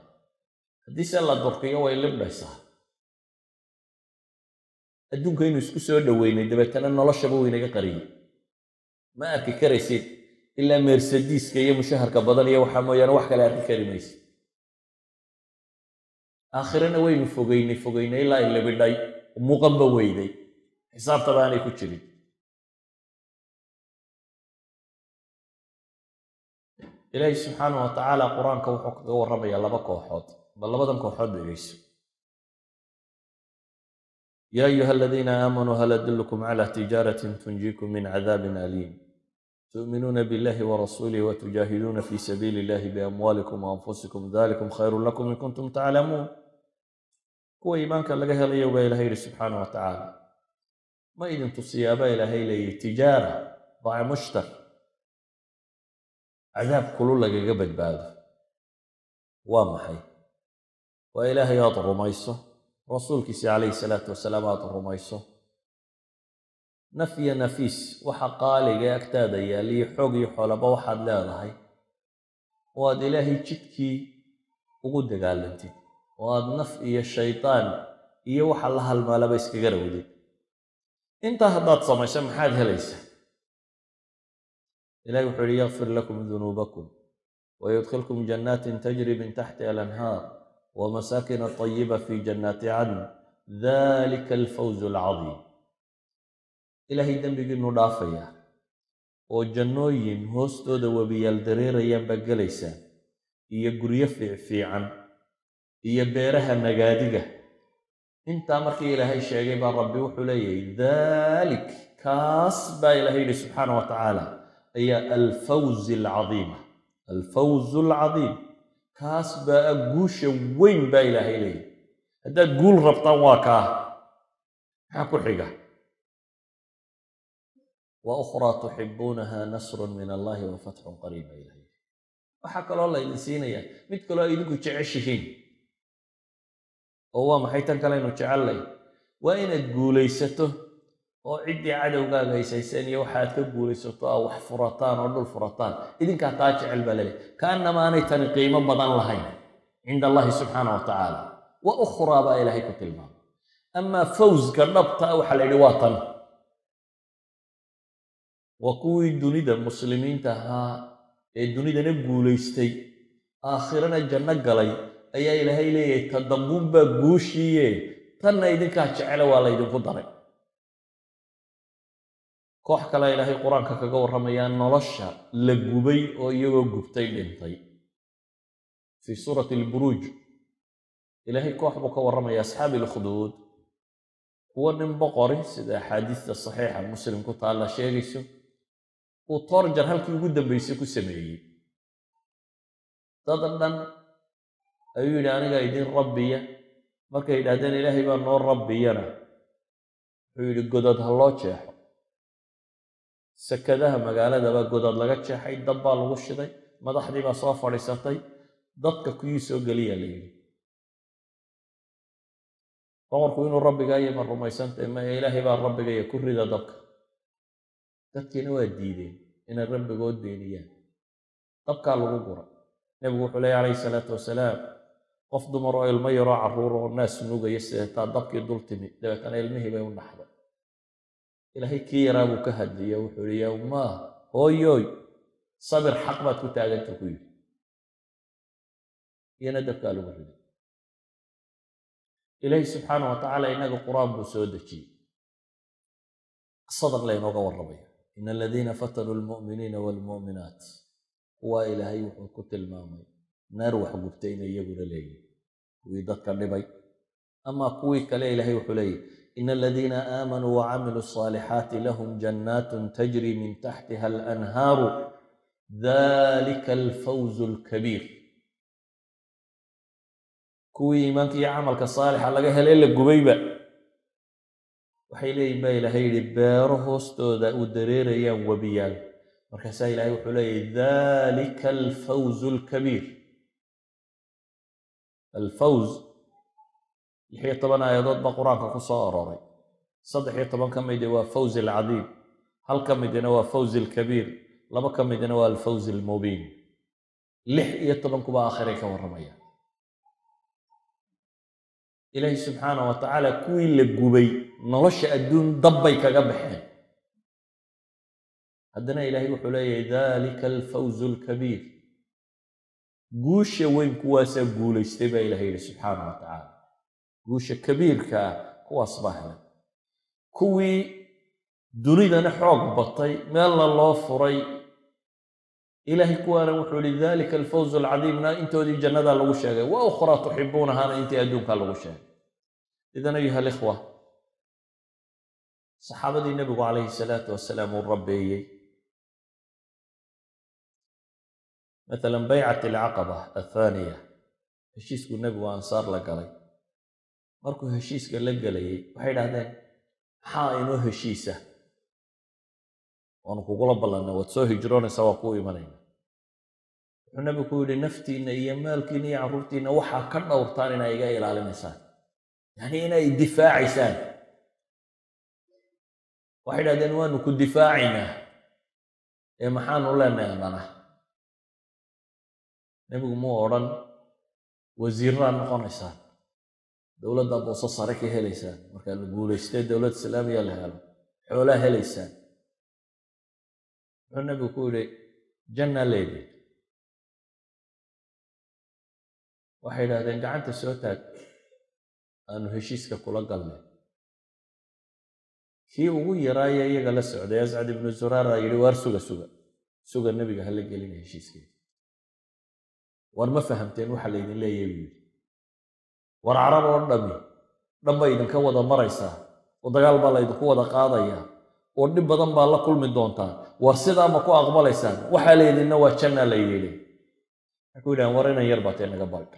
haddii se la durkiyo way libdhaysaa. Adduunka inuu isku soo dhoweynay, dabeetana noloshaba wuu inaga qariyey. Ma arki karaysid ilaa Mercedeska iyo mushaharka badan iyo waxaa mooyaane, wax kale arki kari maysid. Aakhirana waynu fogeynay, fogeynay ilaa ay libidhay, muuqanba weyday, xisaabtaba aanay ku jirin. Ilaahi subxaana wa tacaala Qur-aanka wuxuu kaga warramayaa laba kooxood. Bal labadan kooxood dhegeyso. Yaa ayuha aladiina aamanuu, hal adullukum cala tijaaratin tunjiikum min cadaabin aliim? Tu'minuuna billahi warasuulih watujaahiduuna fi sabiili illahi biamwaalikum waanfusikum, dalikum khayrun lakum in kuntum taclamuun. Kuwa iimaanka laga helayo baa Ilahay yidhi subxaana wa tacaala, ma idin tusiyaabaa Ilaahay leeyahy tijaara, baac mushtar, cadaab kulu lagaga badbaado? Waa maxay? Waa Ilaahay aad rumayso, rasuulkiisa calayhi salaatu wasalaam aad rumayso, naf iyo nafiis waxa qaaliga agtaada yaaliyo, xoog iyo xoolaba waxaad leedahay oo aad Ilaahay jidkii ugu dagaalantid, oo aad naf iyo shaydaan iyo waxa la halmaalaba iskaga rawdid. Intaa haddaad samayso, maxaad helaysaa? Ilahi wuxuu yihi: yakfir lakum dunuubakum wayudkhilkum jannaatin tajri min taxtiha alanhaar wamasaakina طayiba fi jannaati cadn, dalika alfawz alcadiim. Ilaahay dembigiinu dhaafaya oo jannooyin hoostooda webiyaal dareerayaan baa gelaysaan, iyo guryo fiicfiican iyo beeraha nagaadiga. Intaa markii Ilaahay sheegay baa Rabbi wuxuu leeyahay: dalik, kaas baa Ilahay yidhi subxaana wa tacaala, ayaa alfawz alcadiima. Alfawz alcadiim, kaas baa guusha weyn baa Ilaahay leeyahay. Haddaad guul rabtaan, waa kaa. Maxaa ku xiga? Wa ukhraa tuxibuunaha, nasrun min allahi wa fatxun qariib baa Ilahay. Waxaa kaloo laydin siinayaa mid kaloo idinku jeceshihiin. Oo waa maxay tan kaleynu jecellay? Waa inaad guulaysato oo ciddii cadowgaaga haysayseen iyo waxaad ka guulaysato aa wax furataan oo dhul furataan. Idinkaa taa jecel baa laleeyahy, kaannama aanay tani qiimo badan lahayn cinda allahi subxaana wa tacaala. Wa ukhraa baa Ilaahay ku tilmaamay. Amaa fawska dhabta ah waxaa la yidhi waa tan. Waa kuwii dunida muslimiinta ahaa ee dunidana guulaystay, aakhirana janno galay, ayaa Ilaahay leeyahay tadambuun baa guushiiye, tanna idinkaa jecele waa laydinku daray. Koox kale Ilaahay qur-aanka kaga warramayaa nolosha la gubay oo iyagoo gubtay dhintay. Fii suurati Alburuuj Ilaahay koox buu ka warramaya, asxaabi alkhduud, kuwo nin boqori, sida axaadiista saxiixa Muslim ku taalla sheegayso, uu torjar halkii ugu dambaysay ku sameeyey. Dad dhan ayuu yidhi aniga idin rabbiya. Markay yidhahdeen Ilaahay baa noo rabbiyana, wuxuu yidhi godad ha loo jeexo sakadaha magaalada. Baa godad laga jeexay, dab baa lagu shiday, madaxdii baa soo fadhiisatay, dadka kuyii soo geliyaa la yidhi. Boqorku inuu rabbigaa ma rumaysantay? Maya, Ilaahay baa rabbigaya, ku rida dabka. Dadkiina waa diideen inay rabbigood beeniyaan, dabkaa lagu guray. Nebigu wuxuu leeya calayhi salaatu wasalaam, qof dumar oo ilmo yaroo carruur oo naas nugaya sideetaa dabkii dul timi, dabeetana ilmihii bay u dhaxday. Ilaahay kii yaraa buu ka hadliya, wuxuu yihi yaa ummaah, hooyoy, sabir, xaq baad ku taaganta, ku yidhi. Iyana dabkaa lagu riday. Ilaahay subxaana wa tacaala innaga qur-aan buu soo dejiyey, qisadan laynooga warramaya. Ina aladiina fatanuu almu'miniina waalmu'minaat, kuwaa Ilaahay wuxuu ku tilmaamay naar wax gubtay inay iyaguna leeyihin, kuwii dadka dhibay. Ama kuwii kale Ilaahay wuxuu leeyahy ina aladiina aamanuu wacamiluu الصaalixaati lahum jannaat tajri min taxtiha alanhaaru dalika alfawz alkabiir. Kuwii iimaanka iyo camalka saalixa laga helay la gubayba waxay leeyihin baa Ilaahay yidhi beero hoostooda u dareerayaan webiyaal. Markaasaa Ilahay wuxuu leeyahy dalika alfawz alkabiir. Alfawz 16 aayadood baa qur-aanka ku soo aroray. 13 ka midi waa fawz alcadiim, hal ka midina waa fawz alkabiir, 2 ka midina waa alfawz almubiin. 16kuba aakhiray ka warramayaan. Ilaahi subxaana wa tacaala kuwii la gubay nolosha adduun dabbay kaga baxeen, haddana Ilaahay wuxuu leeyahay dalika alfawz alkabiir, guusha weyn kuwaasaa guulaystay baa Ilahay yidhi subxaana wa tacaala. Guusha kabiirka ah kuwaas baa helay. Kuwii dunidana xoog batay, meelna loo furay, Ilaahay kuwaana wuxuu yihi dalika alfawz alcadiimna intoodii jannadaa lagu sheegay, wa ukhraa tuxibuunahana intii adduunkaa lagu sheegay. Idan ayuha alikhwa, saxaabadii nebigu calayhi salaatu wasalaam uu rabbeeyey, matalan baycat alcaqaba athaaniya, heshiiskuu nebigu ansaar la galay, markuu heshiiska la gelayay waxay idhahdeen maxaa inoo heshiisa? Waanu kugula ballannay, waad soo hijroonaysaa, waa kuu imanayna. Wuxuu nebigu ku yidhi naftiinna iyo maalkiinna iyo carruurtiinna waxaa ka dhowrtaan inay iga ilaalinaysaan, yacni inay difaacaysaan. Waxay idhahdeen waanu ku difaacaynaa, ee maxaanu leenahay annana? Nebigu muu odhan wasiirraa noqonaysaan, dowladda booso sare ka helaysaan, markaa la guulaystay dowlad islaamiya la helo xoolaa helaysaan. Wuxuu nebigu ku yidhi jannaa leedii. Waxay idhahdeen gacanta soo taag aanu heshiiska kula galnay. Kii ugu yaraaya iyaga la socday, Ascad ibnu Zuraara, yidhi waar suga, suga, suga, nebiga hala gelina heshiiskeeda. War ma fahamteen waxa laydin leeyahay? Buu yidhi. War carab oo dhami dhan bay idinka wada maraysaa, oo dagaal baa laydinku wada qaadayaa, oo dhib badan baa la kulmi doontaa. War sidaa ma ku aqbalaysaan? Waxaa laydinna waa jannaa la yidhi. Waxay ku yidhahaan war inan yar baa tee, naga baadh.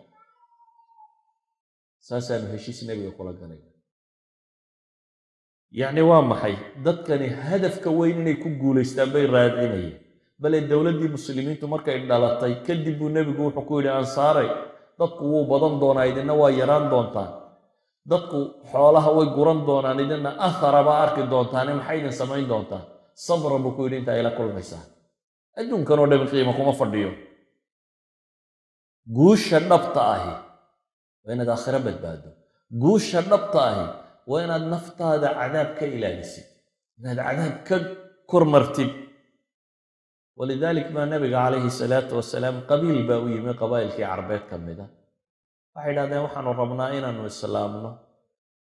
Saasaanu heshiis nebiga kula galayna. Yacni waa maxay? Dadkani hadafka weyn inay ku guulaystaan bay raadcinayeen. Bale dowladdii muslimiintu markay dhalatay kadib buu nebigu wuxuu ku yidhi ansaaray, dadku wuu badan doonaa, idinna waa yaraan doontaan, dadku xoolaha way guran doonaan, idinna athara baa arki doontaane, maxay idin samayn doontaan? Sabra buu ku yidhi inta ayla kulmaysaan, adduunkanoo dhami qiimo kuma fadhiyo. Guusha dhabta ahi waa inaad aakhiro badbaado. Guusha dhabta ahi waa inaad naftaada cadaab ka ilaalisid, inaad cadaab ka kormartid. Walidalik baa nabiga calayhi salaatu wasalaam qabiil baa u yimi, qabaa'ilkii carbeed ka mida. Waxay idhahdeen waxaanu rabnaa inaanu islaamno,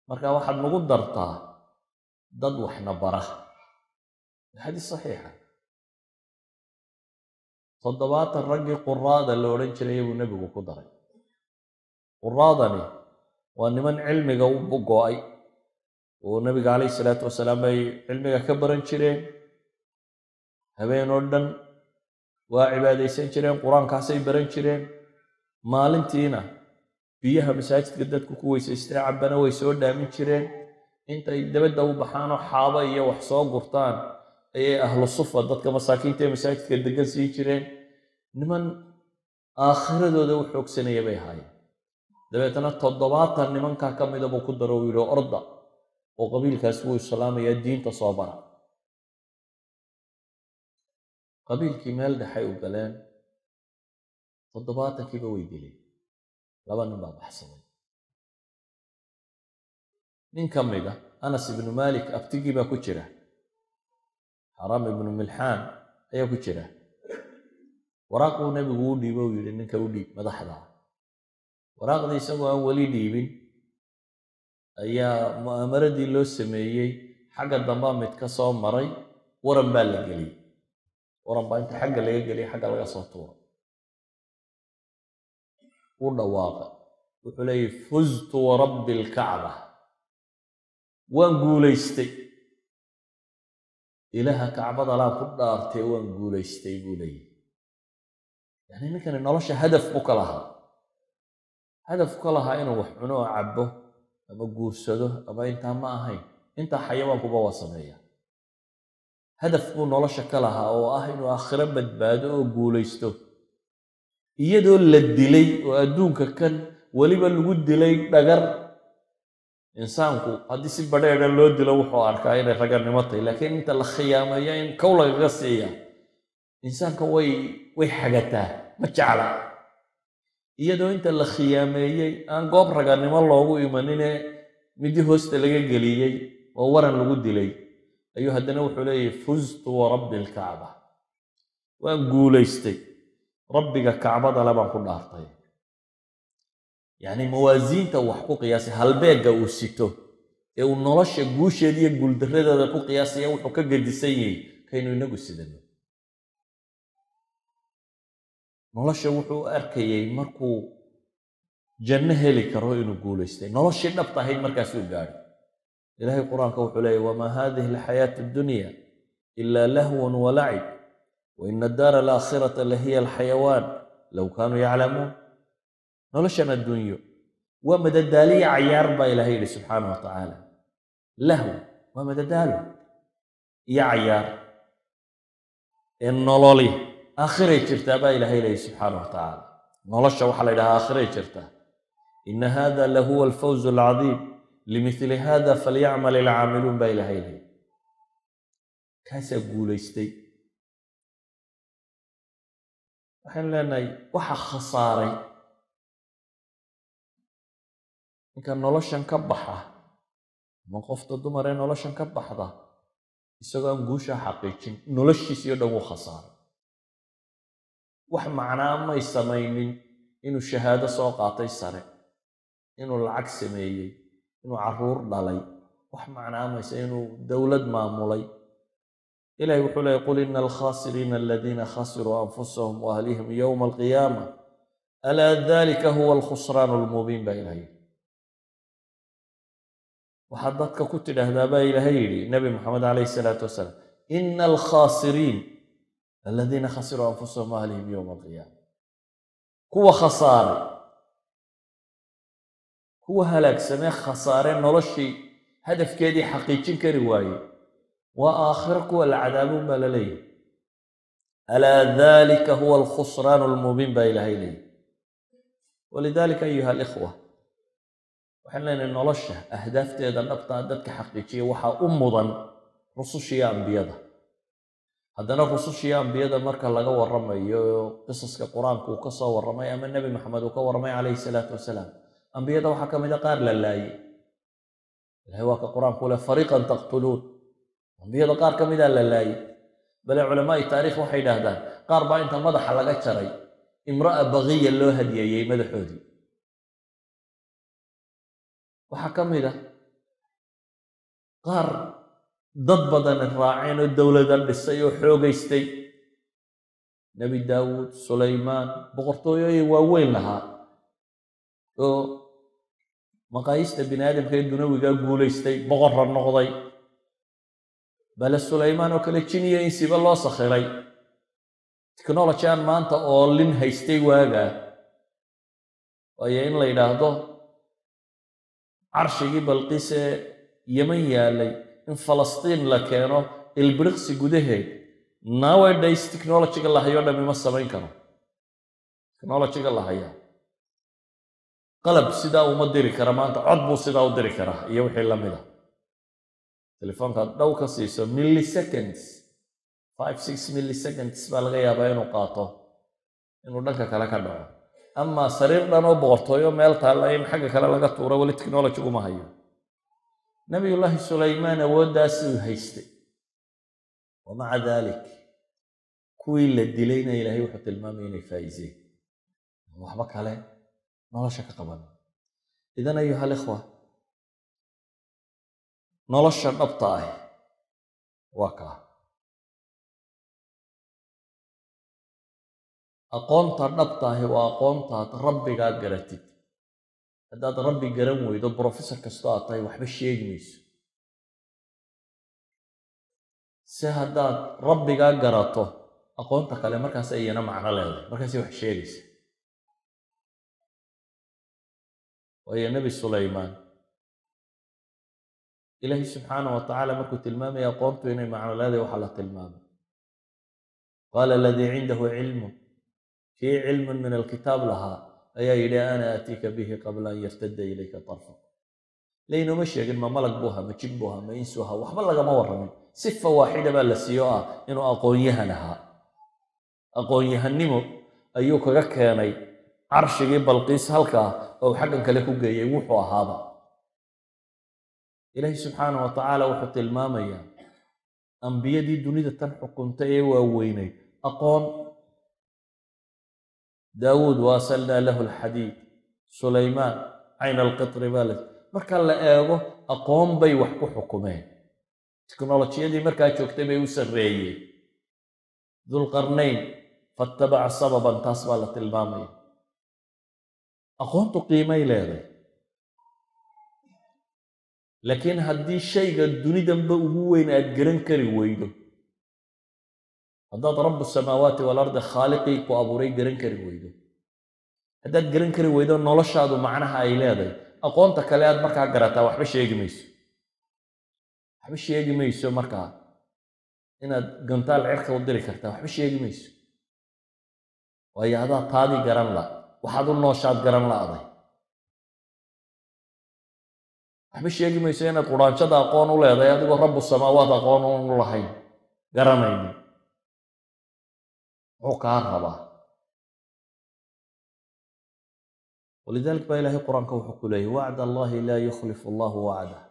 marka waxaad nagu dartaa dad waxna bara. Xadiis saxiixa. 70 raggii quraada la odhan jiray buu nebigu ku daray. Quraadani waa niman cilmiga u go'ay oo nabiga calayhi salaatu wasalaam bay cilmiga ka baran jireen, habeen oo dhan waa cibaadaysan jireen, qur-aankaasay baran jireen, maalintiina biyaha masaajidka dadku ku weysaystay cabbana way soo dhaamin jireen. Intay dabadda u baxaanoo xaabo iyo wax soo gurtaan ayay ahlu sufa, dadka masaakiinta ee masaajidka degan, siin jireen. Niman aakhiradooda u xoogsanaya bay ahaayeen. Dabeetana 70 nimankaa ka mida buu ku daro, uu yidhi orda oo qabiilkaas wuu islaamayaa, diinta soo bara. Qabiilkii meel dhexay u galeen, 70-kiiba way dileen, laba nin baa baxsaday. Nin ka mid a Anas ibnu Malik abtigii baa ku jira, Xaraam ibnu Milxaan ayaa ku jira. Waraaquu nebigu u dhiibo, uu yidhi ninka u dhiib madaxda. Waraaqdii isagoo aan weli dhiibin ayaa mu'aamaradii loo sameeyey xagga dambaa mid ka soo maray, waran baa la geliyey, waran baa inta xagga laga geliyey xagga laga soo tuuray. U dhawaaqay, wuxuu leeyahy fuztu warabbi alkacba, waan guulaystay, ilaaha kacbada laan ku dhaartay, waan guulaystay buu leeyahy. Yani ninkani nolosha hadaf buu ka lahaa, hadaf ka lahaa inuu wax cuno oo cabbo ama guursado ama intaa ma ahayn, intaa xayawaankuba waa sameeya. Hadaf buu nolosha ka lahaa oo ah inuu aakhiro badbaado oo guulaysto. Iyadoo la dilay oo adduunka kan weliba lagu dilay dhagar, insaanku haddii si badheedha loo dilo wuxuu arkaa inay raganimo tahay, laakiin inta la khiyaameeyo in kow lagaga siiya insaanka way xagataa, ma jecla. Iyadoo inta la khiyaameeyey aan goob raganimo loogu imanine midi hoosta laga geliyey oo waran lagu dilay ayuu haddana wuxuu leeyahy fuztu warabbi alkacba, waan guulaystay, rabbiga kacbada le baan ku dhaartay. Yacni mawaasiinta wax ku qiyaasay, halbeegga uu sito ee uu nolosha guusheeda iyo guuldarradeeda ku qiyaasaya wuxuu ka gedisan yahay kaynu inagu sidano. Nolosha wuxuu u arkayey markuu janno heli karo inuu guulaystay, noloshii dhabta ahayd markaasuu gaadhay. Ilaahay qur-aanka wuxuu leeyahy wamaa hadihi alxayaatu addunya ila lahwun walacib wa ina addaara alaakhirata lahiya alxayawaan low kaanuu yaclamuun. Noloshan adduunyo waa madadaaliya cayaar baa ilahay yidhi subxaana wa tacaala. Lahw waa madadaalo iyo cayaar, ee nololi aakhiray jirtaa baa ilahay leeyahy subxaana wa tacaala. Nolosha waxaa la yidhahaa aakhiray jirtaa. Ina hada lahuwa alfawz alcadiim limithli hada falyacmal alcaamiluun baa ilahay leeyahy. Kaasaa guulaystay. Waxaynu leenahay waxa khasaaray ninka noloshan ka baxa ama qofta dumar ee noloshan ka baxda isagoo aan guushaa xaqiijin, noloshiisii o dhan wuu khasaaray. Wax macnaa may samaynin inuu shahaado soo qaatay sare, inuu lacag sameeyey, inuu carruur dhalay, wax macnaa maysa inuu dowlad maamulay. Ilahi wuxuu leeyay qul ina alkhasiriina aladiina khasiruu anfusahum wa ahlihim yowma alqiyaama alaa dalika huwa alkhusraan almubiin baa ilahay yidhi. Waxaad dadka ku tidhaahdaa baa ilaahay yidhi nabi Maxamed calayhi salaatu wasalaam, ina alkhasiriin aladiina khasiruu anfusahum wa ahlihim yowma alqiyaama, kuwa khasaaray, kuwa halaagsamee khasaare noloshii hadafkeedii xaqiijin kari waayey, waa aakhiro kuwa la cadaabuun baa la leeyahay. Alaa dalika huwa alkhusraan almubiin baa ilaahay leeyahy. Walidalika ayuha alikhwa, waxaan leenahay nolosha ahdaafteeda dhabtaa dadka xaqiijiya waxaa u mudan rusushiiyo ambiyada. Haddana rusushiiyo ambiyada marka laga warramayo qisaska qur-aanku uu ka soo warramay ama nebi Maxamed uu ka warramay calayhi salaatu wasalaam, ambiyada waxaa ka mid a qaar la laayay. Ilahay waa ka qur-aanku leh fariiqan taqtuluun, ambiyada qaar ka midaa la laayay. Bale culamaai taariikh waxay yidhaahdaan qaar baa inta madaxa laga jaray imra'a bagiya loo hadiyeeyey madaxoodii. Waxaa ka mid ah qaar dad badan raaceen oo dowlada dhisay oo xoogaystay, Nebi Daawuud, Sulaymaan, boqortooyooyin waaweyn lahaa oo maqaayista bini aadamka ee dunawigaa guulaystay, boqorra noqday. Bale Sulaymaan oo kale jiniya insiba loo sakhiray, technology aan maanta oolin haystay waagaa. Waayo in la yidhaahdo carshigii Balqiis ee Yeman yaalay in Falastiin la keeno ilbiriqsi gudaheed, nowadays technologyga la hayo dhami ma samayn karo. Technologyga la hayaa qalab sidaa uma diri kara maanta, cod buu sidaa u diri karaa iyo wixii la mid a. Telefoonkaad dhow ka siiso milliseconds, 5 6 milliseconds baa laga yaabaa inuu qaato inuu dhanka kale ka dhaco. Ama sariir dhan oo boqortooyo meel taalla in xagga kale laga tuuro weli technologyguma hayo. Nabiyullaahi Sulaymaan awooddaasuu haystay, wa maca dalik kuwii la dilayna Ilaahay wuxuu tilmaamaya inay faa'iseen, waxba kale nolosha ka qaban. Idan ayuha alikhwa, nolosha dhabta ah waa kaa. Aqoonta dhabta ahi waa aqoontaad rabbigaa garatid. Haddaad rabbi garan weydo, professor kastoo aad tahay waxba sheegi mayso. Se haddaad rabbigaa garato, aqoonta kale markaas iyana macno leedahay, markaasay wax sheegaysa. Waayo Nebi Sulaymaan Ilaahay subxaana wa tacaala markuu tilmaamaya aqoontu inay macno leedahay, waxaa la tilmaamay qaala aladii cindahu cilmu, kii cilmun min alkitaab lahaa ayaa yidhi: ana aatiika bihi qabla an yartadda ilayka tarfuk. Laynooma sheegin ma malag buu ahaa, ma jin buu ahaa, ma insu ahaa, waxba lagama warramin. Sifa waaxida baa la siiyo ah inuu aqoon-yahan ahaa. Aqoon-yahannimo ayuu kaga keenay carshigii Balqiis halkaa oo uu xaggan kale ku geeyey wuxuu ahaaba. Ilaahi subxaana wa tacaala wuxuu tilmaamayaa ambiyadii dunida tan xukuntay ee waaweynayd aqoon. Daawuud wa asalnaa lahu alxadiid, Sulaymaan cayn alqitri baa la. Marka la eego aqoon bay wax ku xukumeen, teknolojiyadii markaa joogtay bay u sarreeyeen. Dulqarnayn fattabaca sababan, taas baa la tilmaamaya. Aqoontu qiimay leeday, laakiin haddii shayga dunidanba ugu weyn aad garan kari weydo, haddaad rabu samaawaati walardi khaaliqii ku abuuray garan kari weydo, haddaad garan kari weydo noloshaadu macnaha ay leedahay, aqoonta kale aad markaa garataa waxba sheegi mayso, waxba sheegi mayso. Markaa inaad gantaal cirka u diri kartaa waxba sheegi mayso, waayo adaa taadii garan la, waxaad u nooshaad garan la'day. Waxba sheegi mayso inaad quraanjada aqoon u leedahay adigoo rabu samaawaat aqoon u lahayn, garanaynin muxuu kaa rabaa. Walidalik baa Ilahay qur-aanka wuxuu ku leeyay: wacd allahi laa yukhlifu allahu wacdah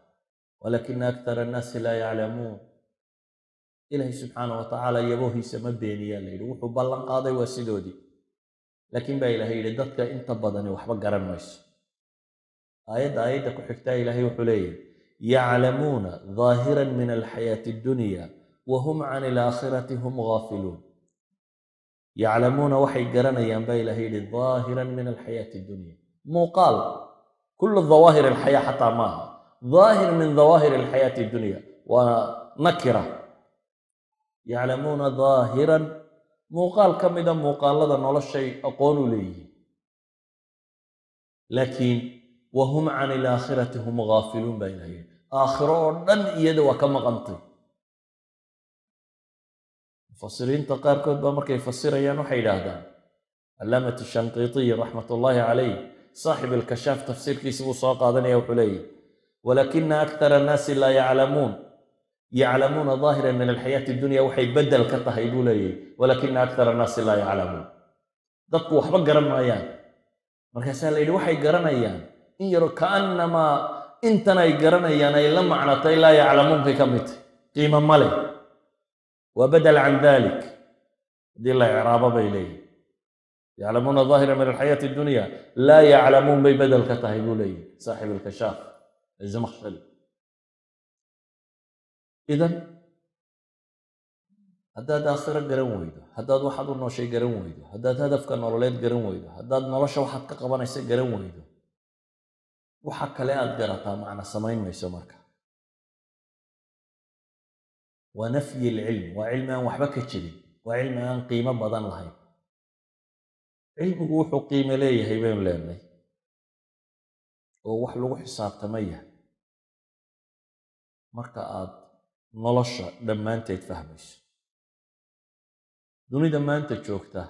walakina akthara annaasi laa yaclamuun. Ilaahay subxaana wa tacaala yaboohiisa ma beeniyaa la yidhi, wuxuu ballan qaaday waa sidoodii, laakiin baa Ilahay yidhi dadka inta badani waxba garan mayso. Aayadda ku xigtaa Ilaahay wuxuu leeyahy: yaclamuuna daahiran min alxayaati addunya wa hum can alaakhirati hum gaafiluun. Yaclamuuna waxay garanayaan baa Ilahay yidhi daahiran min alxayaati addunya, muuqaal, kullu dawaahir alxayaa xataa maaha, daahir min dawaahir alxayaati addunya waa nakira. Yaclamuuna daahiran, muuqaal ka mida muuqaalada noloshay aqoon u leeyihiin, laakiin wa hum can alaakhirati hum gaafiluun baa Ilahay yidhi, aakhiro oo dhan iyada waa ka maqantay. Mufasiriinta qaarkood baa markay fasirayaan waxay yidhaahdaan, Calaamat Shanqiitiy raxmat ullaahi calayh, saaxib alkashaaf tafsiirkiisa buu soo qaadanaya, wuxuu leeyahy: walakina akthara annaasi laa yaclamuun, yaclamuuna daahiran min alxayaati addunya waxay beddel ka tahay buu leeyahy walakina akthara annaasi laa yaclamuun, dadku waxba garan maayaan. Markaasaa la yidhi waxay garanayaan in yaro, kaannamaa intan ay garanayaan ay la macnatay laa yaclamuunkay ka mid tahy, qiimo ma leh. Waa badal can dalik haddii la icraabo bay leeyihin. Yaclamuuna daahira min alxayaati addunya laa yaclamuun bay bedel ka tahay buu leeyihi saaxib alkashaaf azamakhshari. Idan haddaad aakhiro garan weydo, haddaad waxaad u nooshay garan weydo, haddaad hadafka nololeed garan weydo, haddaad nolosha waxaad ka qabanaysa garan weydo, waxa kale aad garataa macna samayn mayso. Marka waa nafyi alcilm, waa cilmi aan waxba ka jirin, waa cilmi aan qiimo badan lahayn. Cilmigu wuxuu qiimo leeyahay baynu leenahay oo wax lagu xisaabtama yahay marka aad nolosha dhammaanteed fahmayso. Dunida maanta joogta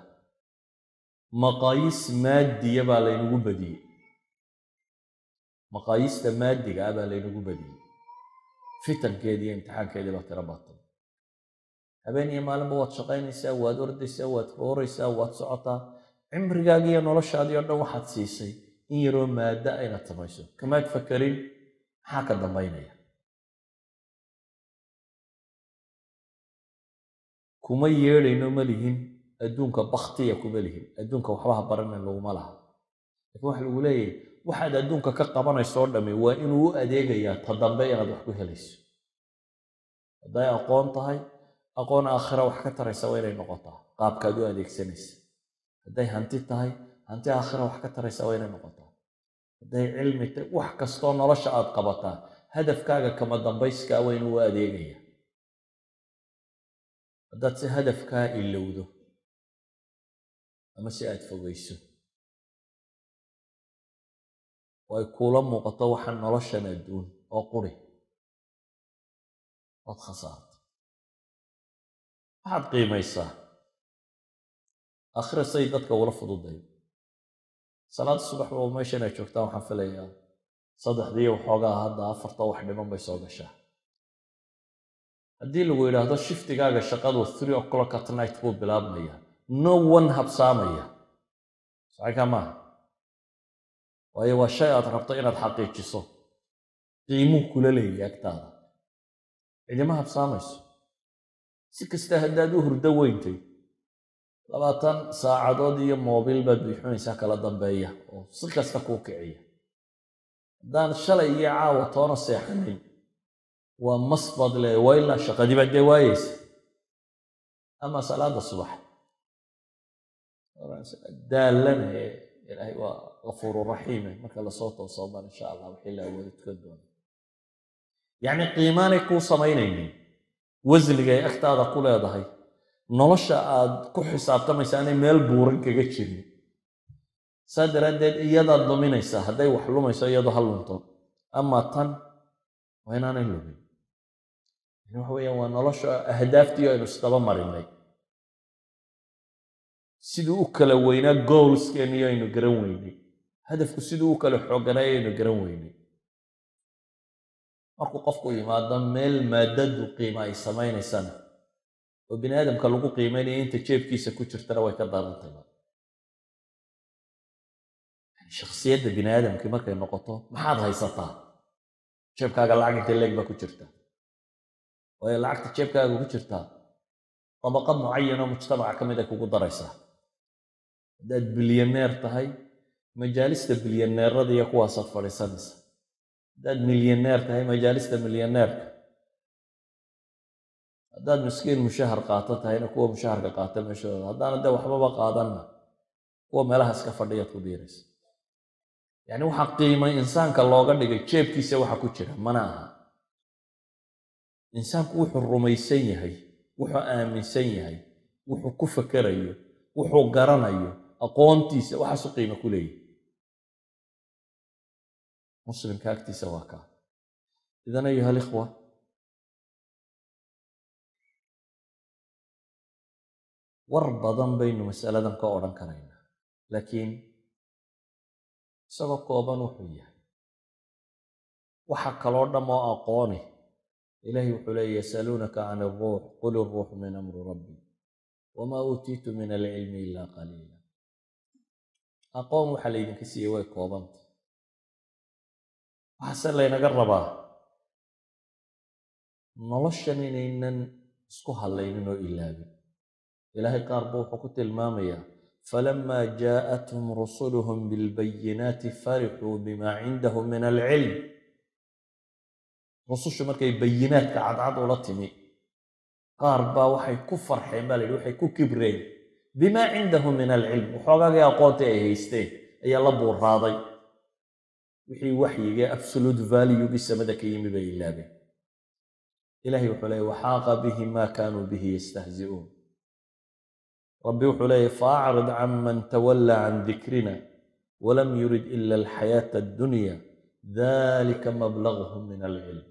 maqaayis maadiya baa laynagu badiyey, maqaayista maadiga ah baa laynagu badiyey. Fitankeedii iyo imtixaankeedii baa tiro batay. Habeen iyo maalinba waad shaqaynaysaa, waad ordaysaa, waad rooraysaa, waad socotaa. Cimrigaagi iyo noloshaadii oo dhan waxaad siisay in yaroo maaddo aynaad samayso. Kamaad fakarin maxaa ka dambaynaya. Kuma yeedhayno ma lihin adduunka baktiya, kuma lihin adduunka waxba ha baranin laguma laha. Lakin waxa lagu leeyahay waxaad adduunka ka qabanayso oo dhami waa inuu u adeegayaa ta dambe inaad wax ku helayso. Hadday aqoon tahay, aqoon aakhira wax ka taraysa waa inay noqotaa qaabkaad u adeegsanaysa. Hadday hanti tahay, hanti aakhira wax ka taraysa waa inay noqotaa. Hadday cilmi tahay, wax kastoo nolosha aad qabataa hadafkaaga kama dambayskaa waa inuu u adeegaya. Haddaad si hadafkaa ilowdo ama si aad fogeyso oo ay kuula muuqato waxa noloshan adduun oo quri, waad khasaarta. Waxaad qiimaysaa aakhira say dadka ula fududay. Salaada subax oo meeshan ay joogtaan waxaan filayaa 3dii waxoogaa, hadda 4ta wax dhiman bay soo gashaa. Haddii lagu yidhaahdo shiftigaaga shaqadu 3 o'clock at night buu bilaabmaya, no one habsaamaya, saxiika maaha. Waayo waa shay aad rabto inaad xaqiijiso, qiimuu kula leeyahay agtaada, cidima habsaamayso. Si kasta haddaad u hurdo weyntay, 20 saacadood iyo moobil baad bixinaysaa kala dambeeya oo si kasta kuu kiciya. Haddaan shalay iyo caawa toona seexanayn, waa mas baad leedahay, waa ilaa shaqadii baad dee waayeysa. Ama salaada subax daallana ee Ilaahay waa gafuuru raxiime, marka lasoo tooso baan insha Allah wixii la awoodo tukan doona. Yacni qiimaanay kuu samaynaynin wasniga ay agtaada ku leedahay nolosha aad ku xisaabtamaysa aanay meel buuran kaga jirin. Saa daraaddeed iyadaad luminaysaa. Hadday wax lumayso iyadoo ha lunto, ama tan waa inaanay lumin. Yani waxa weeyaan waa nolosha ahdaaftii aynu isdaba marinay, siduu u kala weynaa goalskeeniyo aynu garan weynay, hadafku siduu u kala xooganay aynu garan weynay. Markuu qofku yimaado meel maadadu qiima ay samaynaysana oo bini aadamka lagu qiimeynaya inta jeebkiisa ku jirtana, way ka darantay shakhsiyadda bini aadamkii. Markay noqoto maxaad haysataa, jeebkaaga lacag intee leeg baa ku jirta, waayo lacagta jeebkaaga ku jirtaa tabaqa mucayan oo mujtamaca ka mid ay kugu daraysaa. Haddaad bilyaneer tahay, majaalista bilyaneerada iyo kuwaasaad fadhiisanaysa. Haddaad milyaneer tahay, majaalista milyaneerka. Haddaad miskiin mushahar qaato tahayna, kuwa mushaharka qaata meeshooda. Haddaana dee waxbaba qaadanna, kuwa meelahaas ka fadhiyaad ku biiraysa. Yacni waxaa qiimay insaanka looga dhigay jeebkiisa waxa ku jira mana aha. Insaanku wuxuu rumaysan yahay, wuxuu aaminsan yahay, wuxuu ku fakerayo, wuxuu garanayo, aqoontiisa, waxaasu qiimo ku leeyahy muslimka agtiisa waa kaa. Idan ayuha alikhwa, war badan baynu masaladan ka odhan karaynaa, laakiin isagoo kooban wuxuu yahay waxa kaloo dham oo aqooni. Ilahay wuxuu leeya: yasaluunaka can alruux qul iruuxu min amri rabbi wamaa uutiitu min alcilmi ilaa qaliila. Aqoon waxaa laydinka siiyey way koobanta. Waxaase laynaga rabaa noloshan inaynan Isku hallaynin oo ilaabin. Ilaahay qaar buu wuxuu ku tilmaamayaa: فلما جاءتهم رسلهم بالبينات فرحوا بما عندهم من العلم. Rusushu markay bayinaadka cadcad ula timi, qaar baa waxay ku farxeen, baa la yidhi, waxay ku kibreen بما عندهم من العلم. Waxoogaagii aqoontii ay haysteen ayaa la buurraaday. Wixii waxyigee absolute valuegii samada ka yimi bay ilaabeen. Ilahay wuxuu leeyay: وحاق بهم ما كانوا به يستهزئون. Rabbi wuxuu leeyay: فأعرض عمن تولى عن ذكرنا ولم يرد إلا الحياة الدنيا ذلك مبلغهم من العلم.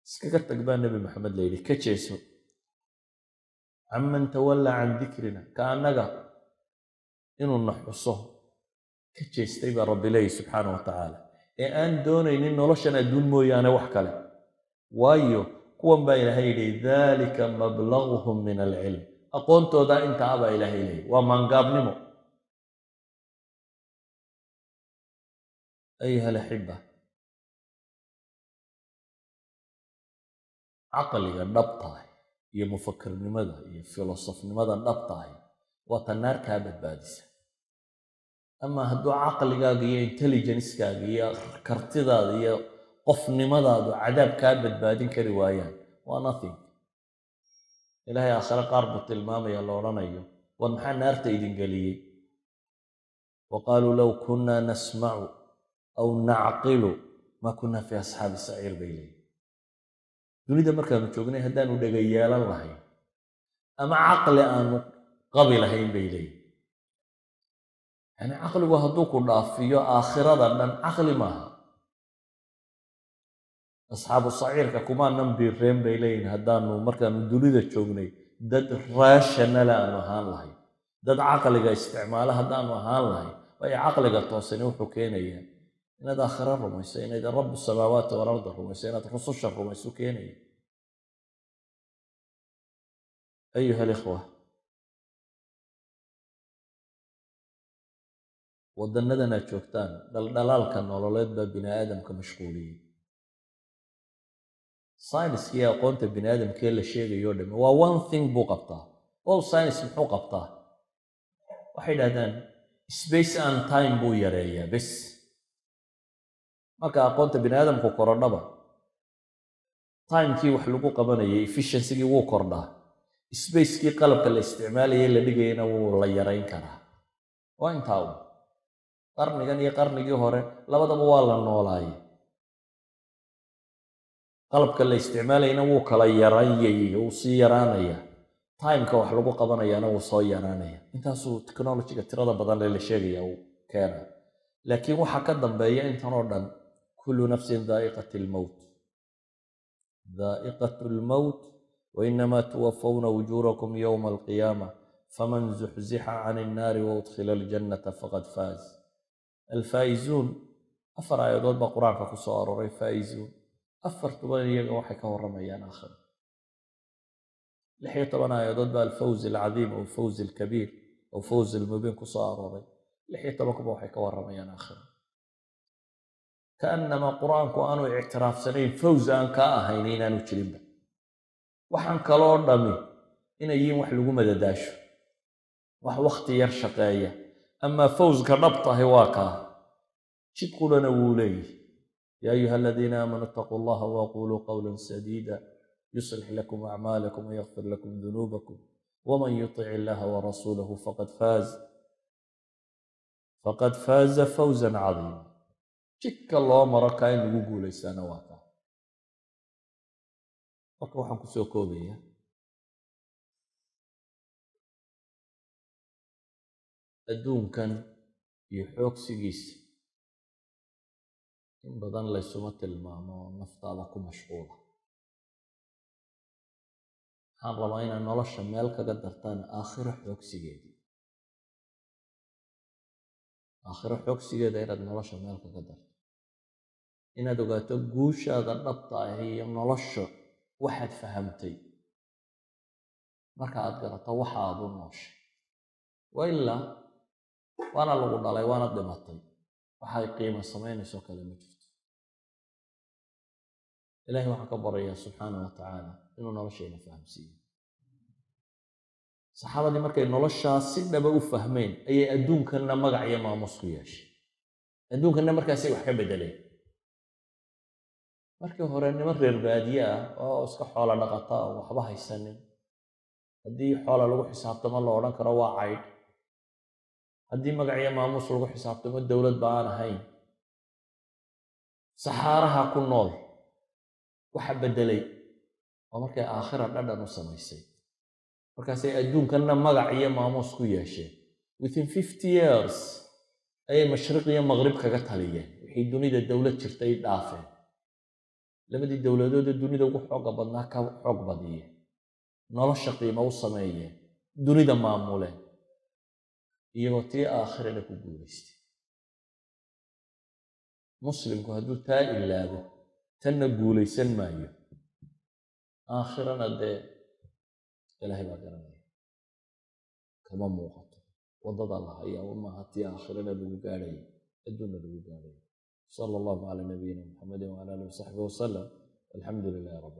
Iskaga tag baa Nebi Maxamed la yidhi, ka jeeso عمن تولى عن ذكرنا, ka annaga inuu na xuso ka jeestay baa Rabbi leeyahy subxaana wa tacaala, ee aan doonaynin noloshan adduun mooyaane wax kale. Waayo, kuwan baa Ilaahay yidhi: ذلك مبلغهم من العلم. Aqoontoodaa intaa baa Ilaahay leeyay, waa maangaabnimo. أيها الأحبة, caqliga dhabtahay iyo mufakirnimada iyo filosofnimada dhabtahay waa ta naar kaa badbaadisa. Ama hadduu caqligaaga iyo intelligencekaaga iyo kartidaada iyo qofnimadaadu cadaab kaa badbaadin kari waayaan, waa nothing. Ilaahay aakhare qaar buu tilmaamaya la odhanayo: "War maxaa naarta idin geliyey?" وقالوا لو كنا نسمع أو نعقل ما كنا في أصحاب السعير bay leeyihin. Dunida markaanu joognay haddaanu dhega yeelan lahayn ama caqli aanu qabi lahayn, bay leeyihin. Yani caqligu hadduu ku dhaafiyo aakhirada dhan, caqli maaha. Asxaabu saciirka kumaanan biireen, bay leeyihin, haddaanu markaanu dunida joognay dad rational aanu ahaan lahayn, dad caqliga isticmaalo haddaanu ahaan lahayn. Waayo, caqliga toosani wuxuu keenayaa inaad aakhiro rumayso, inaad رب السماوات والأرض rumayso, inaad rususha rumayso keenaya. أيها الإخوة, waddannadan aad joogtaan dhaldhalaalka nololeed baa bini aadamka mashquuliyey. Sayniskii aqoonta bini aadamkee la sheegayo dhame waa one thing buu qabtaa. All science muxuu qabtaa? Waxay dhahdaan space and time buu yareeyaa bes. Marka aqoonta bini aadamku korodhaba, timekii wax lagu qabanayay efficiencygii wuu kordhaa, spacekii qalabka la isticmaalayay la dhigayana wuu la yarayn karaa. Waa intaa un. Qarnigan iyo qarnigii hore labadaba waa la noolaayay, qalabka la isticmaalayana wuu kala yaranyay, wuu sii yaraanaya, timeka wax lagu qabanayaana wuu soo yaraanaya. Intaasuu technologyga tirada badan ee la sheegaya uu keena. Laakiin waxaa ka dambeeya intan oo dhan: كل نفس ذائقة الموت، ذائقة الموت، وإنما توفون أجوركم يوم القيامة، فمن زحزح عن النار وأدخل الجنة فقد فاز. الفائزون, afar aayadood baa Qur-aanka ku soo aroray فائزون. Afartuba iyaga waxay ka warramayaan aakhiro. 16 aayadood baa الفوز العظيم أو الفوز الكبير أو الفوز المبين ku soo arooray. 16kuba waxay ka warramayaan aakhiro. Kaanama Qur-aanku aanu ictiraafsanayn fawz aan kaa ahayn inaanu jirinba, waxaan kaloo dhami inay yihiin wax lagu madadaasho, wax wakhti yar shaqeeya. Amaa fawzka dhabtahi waa kaa, jid qurana wuu leeyihi: يا أيها الذين آمنوا اتقوا الله وقولوا قولا سديدا يصلح لكم أعمالكم ويغفر لكم ذنوبكم ومن يطع الله ورسوله فقد فاز فوزا عظيما. Jidka loo maro kaa in lagu guulaystaana waa kaa. Marka waxaan kusoo koobaya: adduunkan iyo xoogsigiisa in badan laysuma tilmaamo, naftaada ku mashquula. Waxaan rabaa inaad nolosha meel kaga dartaan aakhiro xoogsigeedii, aakhiro xoogsigeeda inaad nolosha meel kaga darto, inaad ogaato guushaada dhabta ah iyo nolosha waxaad fahamtay marka aad garato waxa aad u nooshay. Wa ilaa waana lagu dhalay, waana dhimatay, waxay qiimo samaynayso kale ma jirto. Ilahay waxaan ka barayaa subxaana wa tacaala. Inuu noloshayna fahamsiiyo. Saxaabadii markay noloshaas si dhaba u fahmeen ayay adduunkanna magac iyo maamuus ku yeeshay, adduunkanna markaasay wax ka beddeleen. Markii hore niman reer baadiye ah oo iska xoola dhaqata oo waxba haysanin, haddii xoola lagu xisaabtamo la odhan karo waa caydh, haddii magac iyo maamuus lagu xisaabtamo dowlad ba aan ahayn, saxaaraha ku nool, waxa beddelay waa markay aakhira dhadhan u samaysay. Markaasay adduunkanna magac iyo maamuus ku yeesheen. Within 50 years ayay mashriq iyo maqrib kaga taliyeen. Wixii dunida dowlad jirtay dhaafeen, labadii dowladood ee dunida ugu xooga badnaa ka xoog badiyeen, nolosha qiimo u sameeyeen, dunida maamuleen, iyagoo tii aakhirana ku guulaystay. Muslimku hadduu taa ilaabo, tanna guulaysan maayo, aakhirana dee Ilaahay baa garanaya. Kama muuqato waddada la hayaa maaha tii aakhirana lagu gaadhayay, adduunna lagu gaadhayay. Sala allahu calaa nabiyina Muxamedin wacala alihi wasaxbihi wasalam. Alxamdu lilahi rabb.